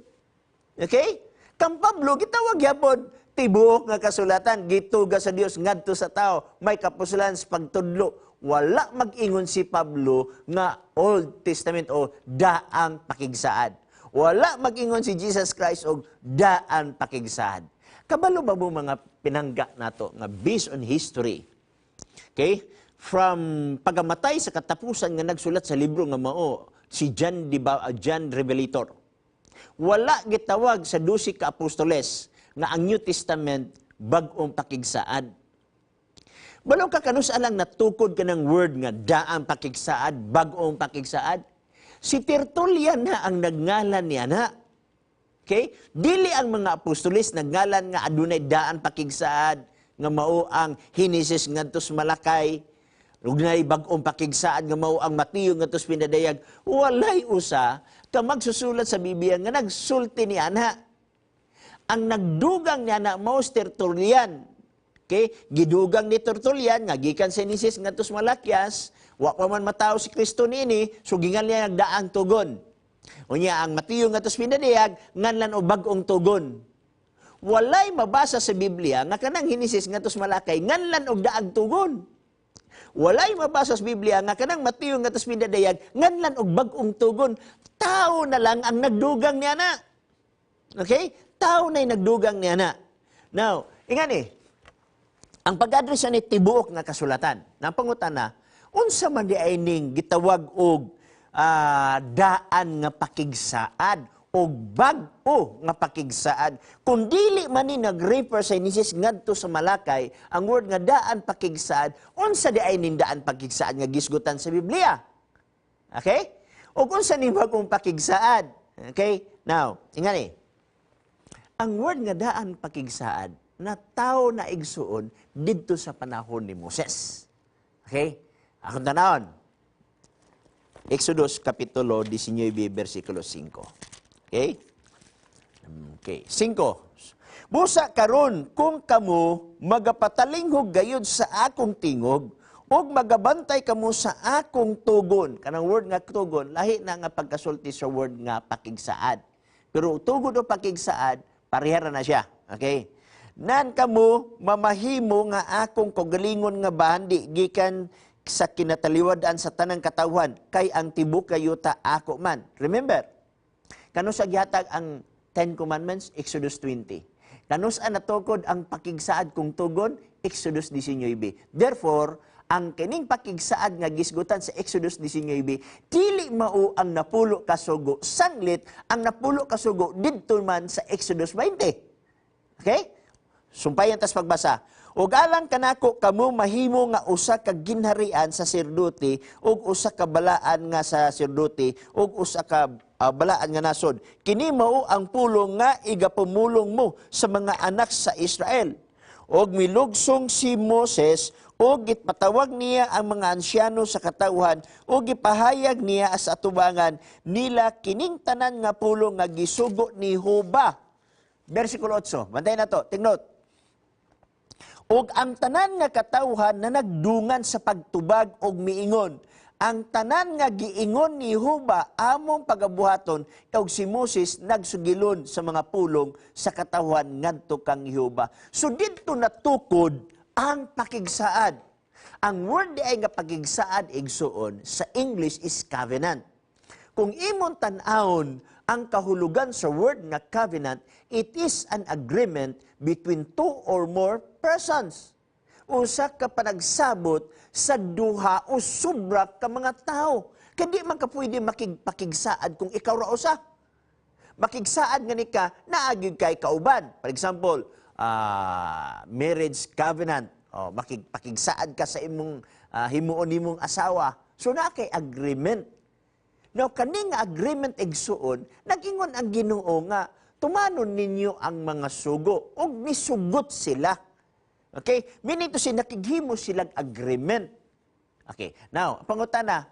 Okay? Kang Pablo, gitawag gyapon tibuok nga kasulatan, gituga sa Dios ngadto sa tao, may kapuslan sa pagtudlo. Wala mag-ingon si Pablo nga Old Testament o daang pakigsaad. Wala mag-ingon si Jesus Christ og daan pakigsaad. Kabalo ba mo, mga pinangga nato, nga based on history? Okay? From pagamatay sa katapusan nga nagsulat sa libro nga mao si John Revelator. Wala gitawag sa 12 ka apostoles nga ang New Testament bag-ong pakigsaad. Balo ka kanus alang natukod ka ng word nga daang pakigsaad, bag-ong pakigsaad? Si Tertullian na ang nagngalan niya na. Okay? Dili ang mga apostoles nagngalan nga adunay daan pakigsaad nga mao ang Henesis ngadto sa Malakay, ug nay bag-ong pakigsaad nga mao ang Mateo ngadto sa Pinadayag. Walay usa ka magsusulat sa Biblia nga nagsulti ni ana. Ang nagdugang ni ana mao si Tertullian. Okay? Gidugang ni Tertullian nga gikan sa Henesis ngadto sa Malakias, wa pa man matawo si Kristo niini, so gingan niya nagdaang tugon. Unya ang Mateo ngadto sa Pinadayag nganlan og bag-ong tugon. Walay mabasa sa Biblia nga kanang Henesis ngadto sa Malakay nganlan og daang tugon. Walay mabasa sa Biblia nga kanang Mateo ngadto sa Pinadayag nganlan og bag-ong tugon. Tao na lang ang nagdugang niya na. Okay? Tao na'y nagdugang niya na. Now, ingani, ang pag-address ni tibuok nga kasulatan. Napangutan na, unsa man di ay ning gitawag og daan nga pakigsaad o bag-o nga pakigsaad? Kung dili man ni nag-refer sa Henesis ngadto sa Malakay, ang word nga daan pakigsaad, unsa di ay ning daan pakigsaad nga gisgutan sa Biblia? Okay? O kung sa ning bag-ong pakigsaad? Okay? Now, ingani, ang word nga daan pakigsaad na tao na igsuon didto sa panahon ni Moses. Okay? Akong tanawon. Exodus kapitulo 19 bersikulo 5. Okay? Okay. 5. Busa karon kung kamo magapatalinghog gayud sa akong tingog ug magabantay kamo sa akong tugon. Kanang word nga tugon, lahi na nga pagkasulti sa word nga pakigsaad. Pero tugon o pakigsaad, parehara na siya. Okay? Nan kamo mamahimo nga akong kaugalingon nga bahandi gikan sa kinataliwad-an sa tanang katawhan, kay ang tibuok kayuta ako man. Remember, kanus-a gihatag ang Ten Commandments? Exodus 20. Kanus-a natukod ang pakigsaad kung tugon? Exodus 19. Therefore, ang kining pakigsaad nga gisgutan sa Exodus 19, dili mao ang 10 ka sugo, sanglit ang 10 ka sugo didto man sa Exodus 20. Okay? Sumpayan tas pagbasa. Ug alang kanako kamo mahimo nga usa ka ginharian sa saserdote ug usa ka balaan nga sa saserdote ug usa ka balaan nga nasod. Kini mao ang pulong nga igapumulong mo sa mga anak sa Israel. Og milugsong si Moses ug gipatawag niya ang mga ansyano sa katawhan ug gipahayag niya sa atubangan nila kining tanan nga pulong nga gisugo ni Jehova. Versikulo 8. Bantay na to. Take note. Ug ang tanan nga katawhan na nagdungan sa pagtubag og miingon, ang tanan nga giingon ni Jehova among pagabuhaton. Ug si Moses nagsugilon sa mga pulong sa katawhan ngadto kang Jehova. So didto natukod ang pakigsaad. Ang word di ay nga pakigsaad, igsuon, sa English is covenant. Kung imong tan-awon ang kahulugan sa word nga covenant, it is an agreement between two or more persons. Usa ka panagsabot sa duha o sobra ka mga tao. Kaya di man ka pwede makigpakigsaad kung ikaw ra usa. Makigsaad nga ni ka, naagig kay kauban. For example, marriage covenant. O, makigpakigsaad ka sa imong himuon nimong asawa. So naa kay agreement. Now, kaning agreement, igsuon, nag-ingon ang Ginoo nga Tumanon ninyo ang mga sugo. Og nisugot sila. Okay? Meaning to say, nakighimo silang agreement. Okay. Now, pangutana,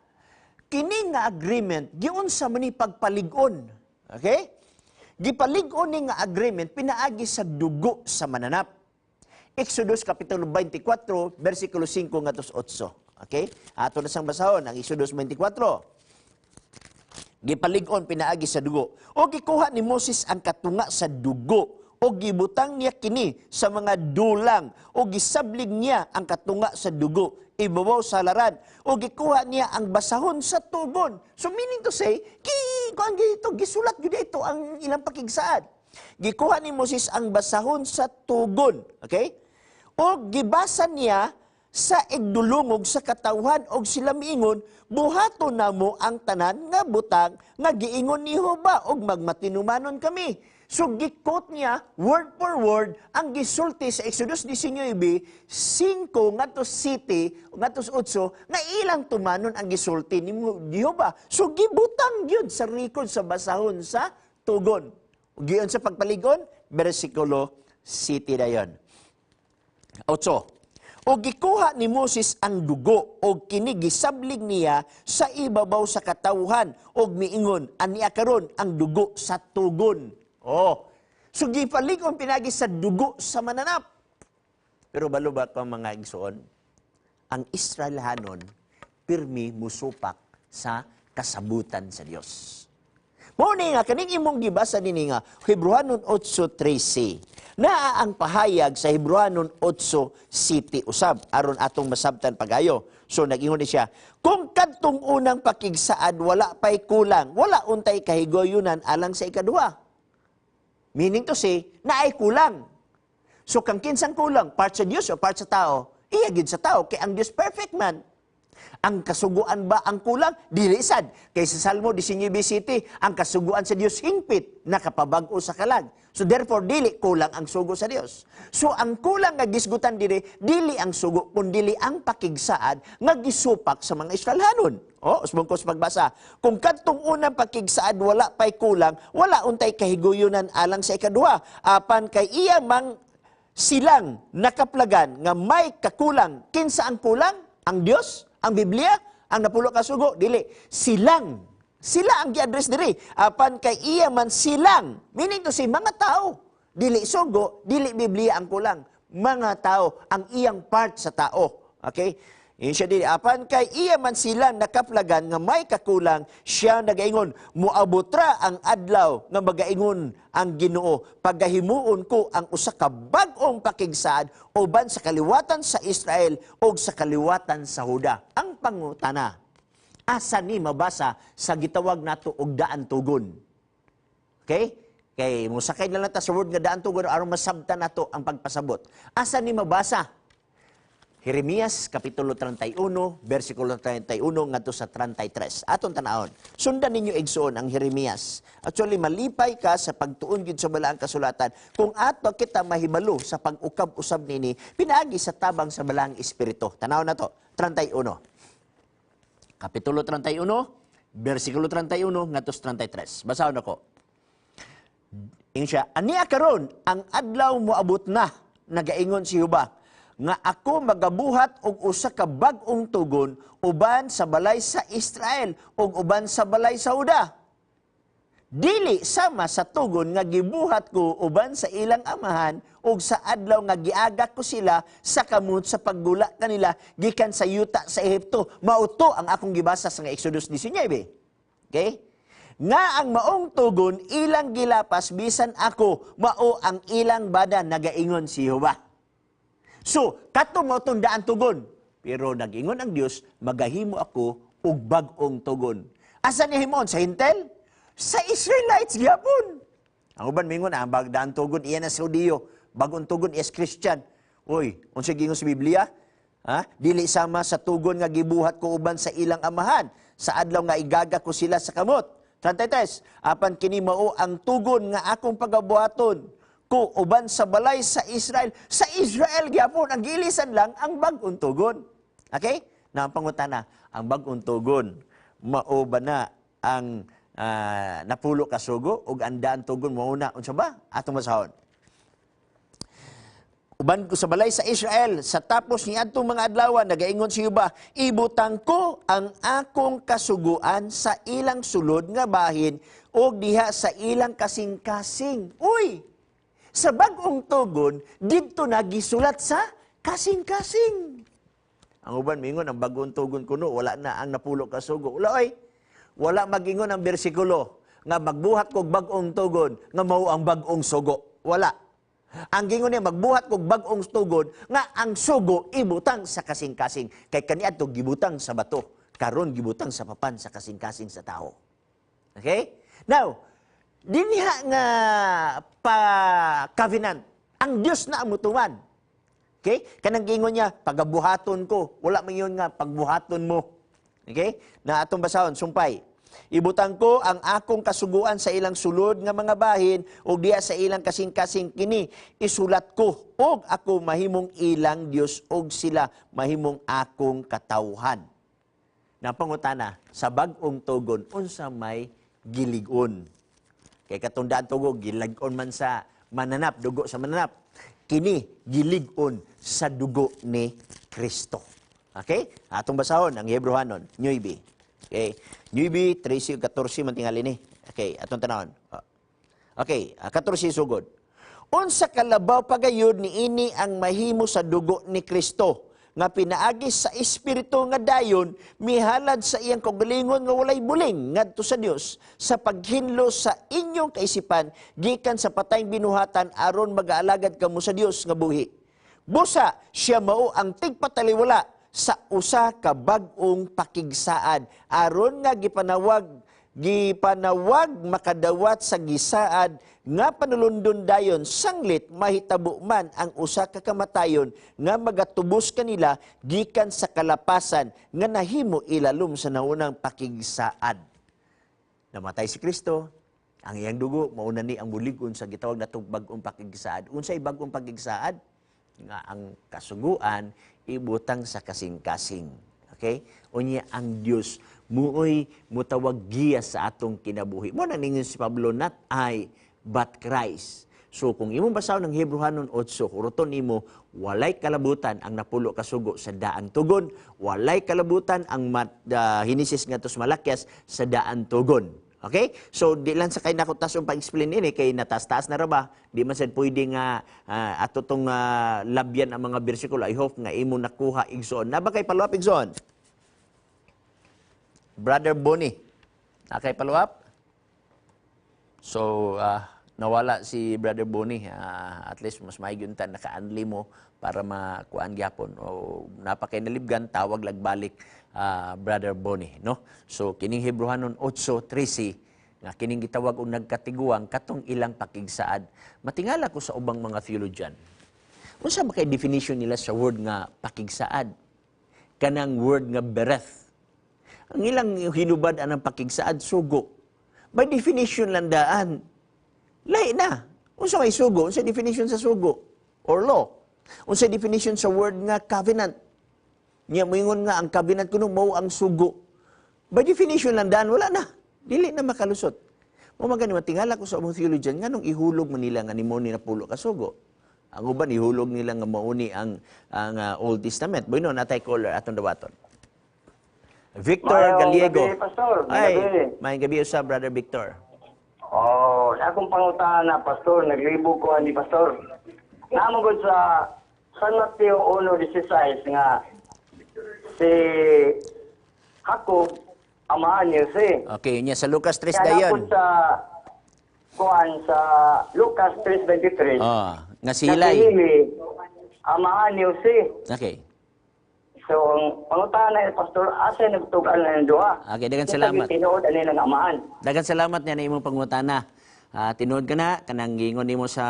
kini nga agreement, giunsa man ni pagpalig-on. Okay? Gipalig-on ni nga agreement pinaagi sa dugo sa mananap. Exodus Kapitulo 24, versikulo 5 ngadto 8. Okay? Ato na sang basahon ang Exodus 24. Gipalig-on pinaagi sa dugo. O gikuha ni Moses ang katunga sa dugo o gibutang niya kini sa mga dulang o gisablig niya ang katunga sa dugo ibabaw sa halaran o gikuha niya ang basahon sa tugon. So meaning to say, ki kuan ito, gisulat gyud ito ang ilang pakigsaad. Gikuha ni Moses ang basahon sa tugon, okay? O gibasa niya sa igdulungog sa katawhan og sila miingon, "Buhaton namo ang tanan nga butang nga giingon ni Jehova og magmatinumanon kami." So gi-quote niya word for word ang gisulti sa Exodus 19, 5 ngadto 7 ngadto 8 nga ilang tumanon ang gisulti ni Jehova. So gibutang gyud sa record sa basahon sa tugon. Giyon sa pagpaligon, bersikulo 7 dayon. 8. O gikuha ni Moses ang dugo og kini gisablig niya sa ibabaw sa katawhan og miingon, "Ania karon ang dugo sa tugon." Oh. So gipalig-on pinagi sa dugo sa mananap. Pero balo ba ko, mga igsoon, ang Israelhanon pirmi musupak sa kasabutan sa Dios. Mao ni nga kaning imong gibasa dinhi nga Hebreohanon 8:13. Naa ang pahayag sa Hebreohanon 8:7 usab aron atong masabtan pagayo. So nag-ingon ni siya, kung kadtong unang pakigsaad wala pay kulang, wala untay kahigayonan alang sa ikaduha. Meaning to say, naay kulang. So kang kinsang kulang, part sa Dios o part sa tao? Iya gid sa tao kay ang Dios perfect man. Ang kasuguan ba ang kulang? Dili sad. Kay sa Salmo 19:7, ang kasuguan sa Dios hingpit, nakapabag-o sa kalag. So therefore, dili kulang ang sugo sa Dios. So ang kulang nga gisgutan diri, dili ang sugo, kundili ang pakigsaad nga gisupak sa mga Israelhanon. Oh, usbong ko sa pagbasa. Kung kadtong unang pakigsaad wala pay kulang, wala untay kahiguyunan alang sa ikaduha. Apan kay iya mang silang nakaplagan nga may kakulang. Kinsa ang kulang? Ang Dios? Ang Biblia? Ang napulo ka sugo? Dili. Silang. Sila ang gi-address diri. Apan kay iya man silang. Meaning to say, mga tao. Dili sugo, dili Biblia ang kulang. Mga tao, ang iyang part sa tao. Okay? Yun siya dili. Apan kay iya man silang nakaplagan nga may kakulang, siya nagaingon, "Muabot ra ang adlaw nga magaingon ang Ginoo, pagahimuon ko ang usa ka bag-ong pakigsaad uban sa kaliwatan sa Israel ug sa kaliwatan sa Huda." Ang pangutana, asa ni mabasa sa gitawag nato og daan tugon? Okay? Kay mosakay na lang ta sa word nga daan tugon aron masabtan nato ang pagpasabot. Asa ni mabasa? Jeremias Kapitulo 31, versikulo 31 ngadto sa 33. Aton tanawon. Sundan ninyo, igsoon, ang Jeremias. Actually, malipay ka sa pagtuon gid sa balaang kasulatan kung ato kita mahibalo sa pag-ukab-usab nini pinaagi sa tabang sa balaang espiritu. Tanaw na to, 31. Kapitulo 31, versikulo 31 ngadto sa 33. Basahon ako. Ingon siya, "Ania karon ang adlaw moabot na, nagaingon si Jehova, nga ako magabuhat og usa ka bag-ong tugon uban sa balay sa Israel ug uban sa balay sa Huda. Dili sama sa tugon nga gibuhat ko uban sa ilang amahan ug sa adlaw nga giagak ko sila sa kamot sa paggula kanila gikan sa yuta sa Ehipto." Mao to ang akong gibasa sa nga Exodus 19. Okay? "Nga ang maong tugon ilang gilapas bisan ako mao ang ilang bada, nagaingon si Jehova." So, kato mao tong daan tugon. Pero nag-ingon ang Dios, "Magahimo ako og bag-ong tugon." Asa niya himon? Sa Hentil? Sa Israelites gyapon. Ang uban mingon, ang daan tugon iya na sa Hudiyo, bag-ong tugon is Christian. Uy, unsa gingon sa Biblia? Ha? "Dili sama sa tugon nga gibuhat ko uban sa ilang amahan sa adlaw nga igaga ko sila sa kamot." 33. "Apan kini mao ang tugon nga akong pagabuhaton ko uban sa balay sa Israel." Sa Israel gyapon ang gilisan lang ang bag-ong tugon. Okay? Na ang pangutana, ang bag-ong tugon mao ba na ang Napulo ka sugo ug ang daan tugon mao na unsa ba? Atong basahon. Uban ko sa balay sa Israel, sa tapos ni adtong mga adlaw, nagaingon si Jehova, ibutang ko ang akong kasuguan sa ilang sulod nga bahin ug diha sa ilang kasing-kasing. Uy! Sa bag-ong tugon, didto na gisulat sa kasing-kasing. Ang uban mingon ang bag-ong tugon kuno wala na ang napulo ka sugo. Wala oy. Wala magingon ang bersikulo nga magbuhat kog bag-ong tugon nga mao ang bag-ong sugo. Wala. Ang gingon niya magbuhat kog bag-ong tugon nga ang sugo ibutang sa kasing-kasing kay kaniadto gibutang sa bato, karon gibutang sa papan sa kasing-kasing sa tao. Okay? Now, dinhiha nga pa covenant, ang Dios na ang mutuman. Okay? Kanang gingon niya, pagabuhaton ko. Wala man yun nga, pagbuhaton mo. Okay? Na atong basahon, sumpay. Ibutang ko ang akong kasuguan sa ilang sulod nga mga bahin ug diha sa ilang kasing-kasing kini isulat ko og ako mahimong ilang Dios og sila mahimong akong katawhan. Napangutana sa bag-ong tugon unsa may gilig-on. Kay katong daan tugo gilag-on man sa mananap, dugo sa mananap. Kini gilig-on sa dugo ni Kristo. Okay? Atong basahon ang Hebreohanon, 9. Okay. 9, 13, 14 man tingali ni. Okay, atong tanawon. Okay, 14 sugod. Unsa kalabaw pagayod niini ang mahimo sa dugo ni Kristo nga pinaagi sa espiritu nga dayon mihalad sa iyang kaugalingon nga walay buling ngadto sa Dios sa paghinlo sa inyong kaisipan gikan sa patayng binuhatan aron magaalagad kamo sa Dios nga buhi. Busa siya mao ang tigpataliwala sa usa ka bag-ong pakigsaad aron nga gipanawag gipanawag makadawat sa gisaad nga panulundon dayon sanglit mahitabo man ang usa ka kamatayon nga magatubos kanila gikan sa kalapasan nga nahimo ilalom sa naunang pakigsaad. Namatay si Kristo, ang iyang dugo mauna ni ang bulig-on sa gitawag natong bag-ong pakigsaad. Unsay bag-ong pakigsaad? Nga ang kasuguan ibutang sa kasing-kasing. Okay? Unya ang Dios muoy mutawag giya sa atong kinabuhi. Mo na ningon si Pablo, not I but Christ. So kung imong basahon ng Hebreohanon 8, huroton nimo walay kalabutan ang napulo ka sugo sa daan tugon, walay kalabutan ang Henesis ngadto sa Malakias sa daan tugon. Okay? So di lang sa kay nako tas pag-explain ini kay nataas-taas na ra ba? Di man sad pwede nga ato tong labyan ang mga bersikulo. I hope nga imo nakuha, igsoon. Na ba kay follow up, igsoon? Brother Bonnie. Na kay follow up? So nawala si Brother Bonnie. At least mas maigi unta naka-unli mo para makuan gyapon o napakay nalibgan, tawag lagbalik, Brother Bonnie, no? So kining Hebreohanon 8:13 nga kining gitawag og nagkatiguang katong ilang pakigsaad. Matingala ko sa ubang mga theologian. Unsa ba kay definition nila sa word nga pakigsaad? Kanang word nga bereth. Ang ilang hinubad anang pakigsaad sugo. By definition lang daan. Lahi na. Unsa may sugo? Unsa definition sa sugo? Or law? Unsa definition sa word nga covenant? Nya moingon nga ang covenant kuno mao ang sugo. By definition lang daan, wala na. Dili na makalusot. Mo magani matingala ko sa among theologian nganong ihulog man nila nga nimo ni napulo ka sugo. Ang uban ihulog nila nga mao ni ang Old Testament. Bueno, natay caller atong dawaton. Victor Mayong Gallego. gabi, Pastor. Ay, Gabi. maayong gabi usa, Brother Victor. Oh, sa akong pangutana, Pastor, naglibog ko ani, Pastor. Namo gud sa San Mateo 1:16 nga si Jacob amahan ni Jose. Okay, nya sa Lucas 3 Kaya dayon. napod sa kuan sa Lucas 3:23. Oh, nga si na si Hilay. Hili, amahan ni Jose. Okay. So, ang pangutana ni Pastor, asa nagtugal na ng duha? Okay, daghang Unsa salamat. Tinuod ani ng amahan. Daghang salamat niya na imong pangutana. Tinuod ka na kanang giingon nimo sa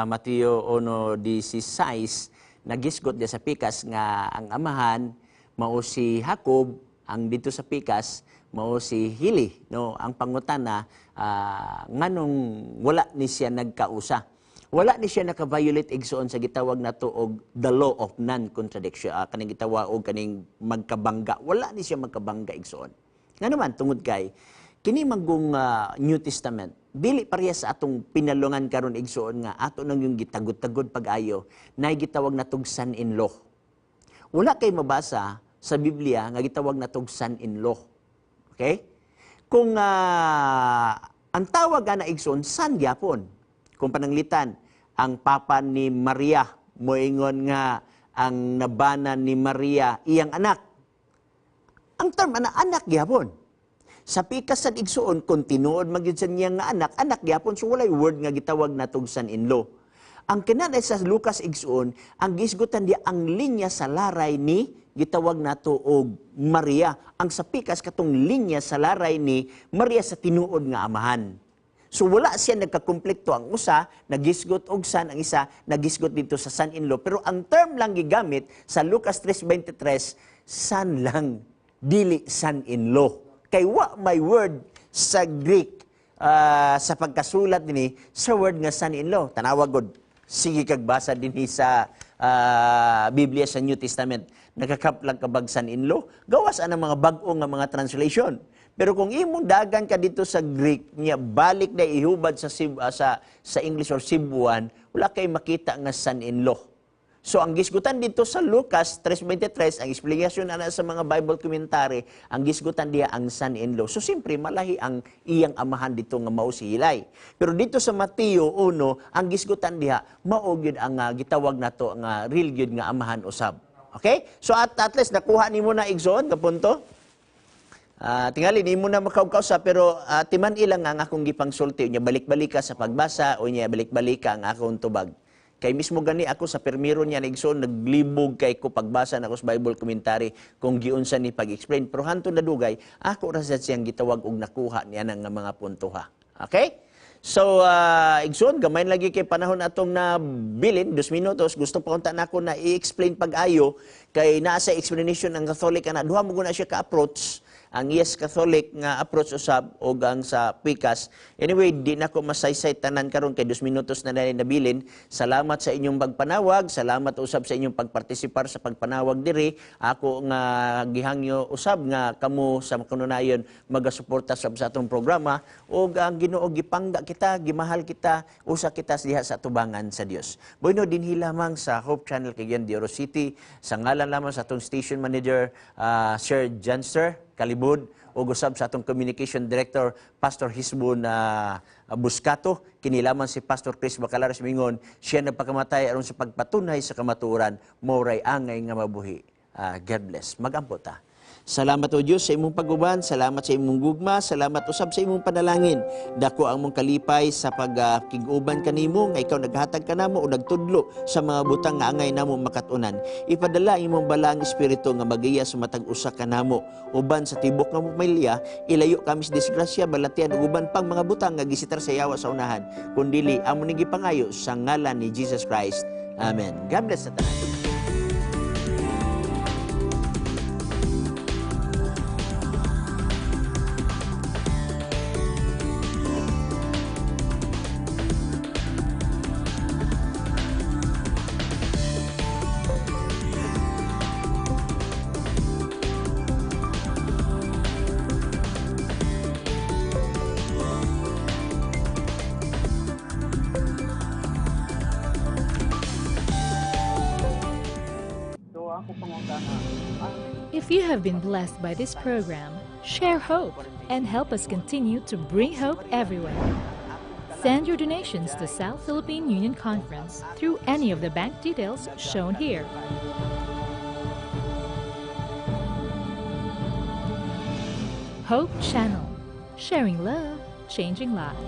Mateo 1:16 nagisgot diya sa pikas nga ang amahan mao si Jacob, ang dito sa pikas mao si Hili, no? Ang pangutana, nganong wala ni siya nagkausa? Wala ni siya naka-violate, igsoon, sa gitawag nato og the law of non-contradiction, kaning gitawag og kaning magkabangga. Wala ni siya magkabangga, igsoon. Ngano man? Tungod kay Kini manggong New Testament, dili pareha sa atong pinalungan karon igsuon nga ato nang yung gitagod-tagod pag-ayo na gitawag natog son-in-law. Wala kay mabasa sa Biblia nga gitawag natog son-in-law. Okay? Kung ang tawag ana igsoon, son gyapon. Kung pananglitan, ang papa ni Maria moingon nga ang nabana ni Maria iyang anak. Ang term ana anak gyapon. Sa pikas sad igsuon kung tinuod magyud sa niya nga anak, anak gyapon, so walay word nga gitawag natog son-in-law. Ang kinanay sa Lucas igsuon, ang gisgutan diya ang linya sa laray ni gitawag nato og Maria. Ang sa pikas katong linya sa laray ni Maria sa tinuod nga amahan. So wala siya nagkakonflikto. Ang usa nagisgot og son, ang isa nagisgot dito sa son-in-law. Pero ang term lang gigamit sa Lucas 3:23, son lang, dili son-in-law. Kay wa may word sa Greek sa pagkasulat dinhi sa word nga son-in-law. Tanawa god. Sige kag basa dinhi sa Biblia sa New Testament. Nagakaplang kabag son-in-law? Gawas ang mga bag-o nga mga translation. Pero kung imong dagan ka dito sa Greek niya balik na ihubad sa sa English or Cebuan, wala kay makita nga son-in-law. So ang gisgutan dito sa Lucas 3:23, ang explanation ana sa mga Bible commentary, ang gisgutan diya ang son-in-law. So siyempre malahi ang iyang amahan dito nga mao si Hilay. Pero dito sa Mateo 1, ang gisgutan diha mao gyud ang gitawag nato nga real gyud nga amahan usab. Okay? So at least nakuha nimo na igsoon ka punto. Tingali nimo na makaugkausa pero timan ilang ang akong gipangsulti nya balik-balik ka sa pagbasa o nya balik-balik ka ang akong tubag. Kay mismo gani ako sa permiro niya igsoon naglibog kay ko pagbasa nako sa Bible commentary kung giunsa ni pag-explain, pero hanto na dugay ako ra sad siyang gitawag og nakuha niya nga mga punto ha. Okay? So igsoon gamay lagi kay panahon atong nabilin 2 minutos, gusto pa unta nako na i-explain pag-ayo kay naa sa explanation ang Catholic ana duha mo guna siya ka-approach. Ang yes Catholic nga approach usab og ang sa pikas. Anyway, di na ko masaysay tanan karon kay 2 minutos na nabilin. Salamat sa inyong pagpanawag, salamat usab sa inyong pagpartisipar sa pagpanawag diri. Ako nga gihangyo usab nga kamo sa kanunayon magasuporta sab sa atong programa og ang Ginoo gipangga kita, gimahal kita, usa kita diha sa tubangan sa Dios. Bueno, dinhi lamang sa Hope Channel Cagayan de Oro City, sa ngalan lamang sa atong station manager Sir Janster Kalibod o usab sa atong communication director Pastor Hisbon Buscato, kinilaman si Pastor Chris Bacalares mingon siya nagpakamatay aron sa pagpatunay sa kamatuoran, mauray angay nga mabuhi. God bless. Magampo ta. Salamat o Dios sa imong pag-uban, salamat sa imong gugma, salamat usab sa imong panalangin. Dako ang mong kalipay sa pagkig-uban kanimo nga ikaw naghatag kanamo o nagtudlo sa mga butang nga angay namo makatunan. Ipadala imong balaang espiritu nga magiya sa matag usa kanamo. Uban sa tibok nga pamilya, ilayo kami sa disgrasya, balatian ug uban pang mga butang nga gisitar sa yawa sa unahan. Kundili amo ning gipangayo sa ngalan ni Jesus Christ. Amen. God bless sa tanan. If you have been blessed by this program, share hope and help us continue to bring hope everywhere. Send your donations to South Philippine Union Conference through any of the bank details shown here. Hope Channel, sharing love, changing lives.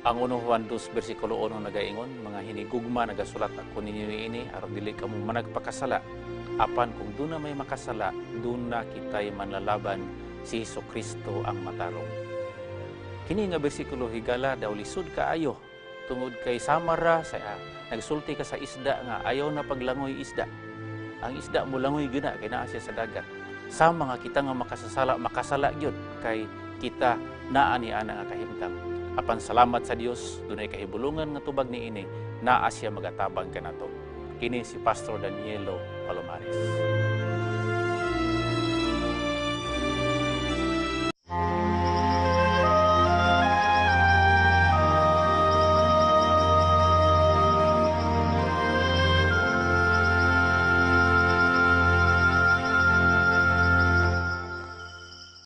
Ang 1 Juan 2 versikulo 1 nagaingon, mga hinigugma nagasulat ako ninyo niini aron dili kamo managpakasala. Apan kung duna may makasala, duna kitay manlalaban, si Hesus Kristo ang matarong. Kini nga bersikulo higala daw lisod kaayo tungod kay samara sa nagsulti ka sa isda nga ayaw na paglangoy isda. Ang isda molangoy gyud na kay naa siya sa dagat. Sama nga kita nga makasasala, makasala gyud kay kita naa ni ana nga kahimtang. Apan salamat sa Dios, dunay kahibulungan nga tubag niini, naa siya magatabang kanato. Kini si Pastor Danielo Palomares.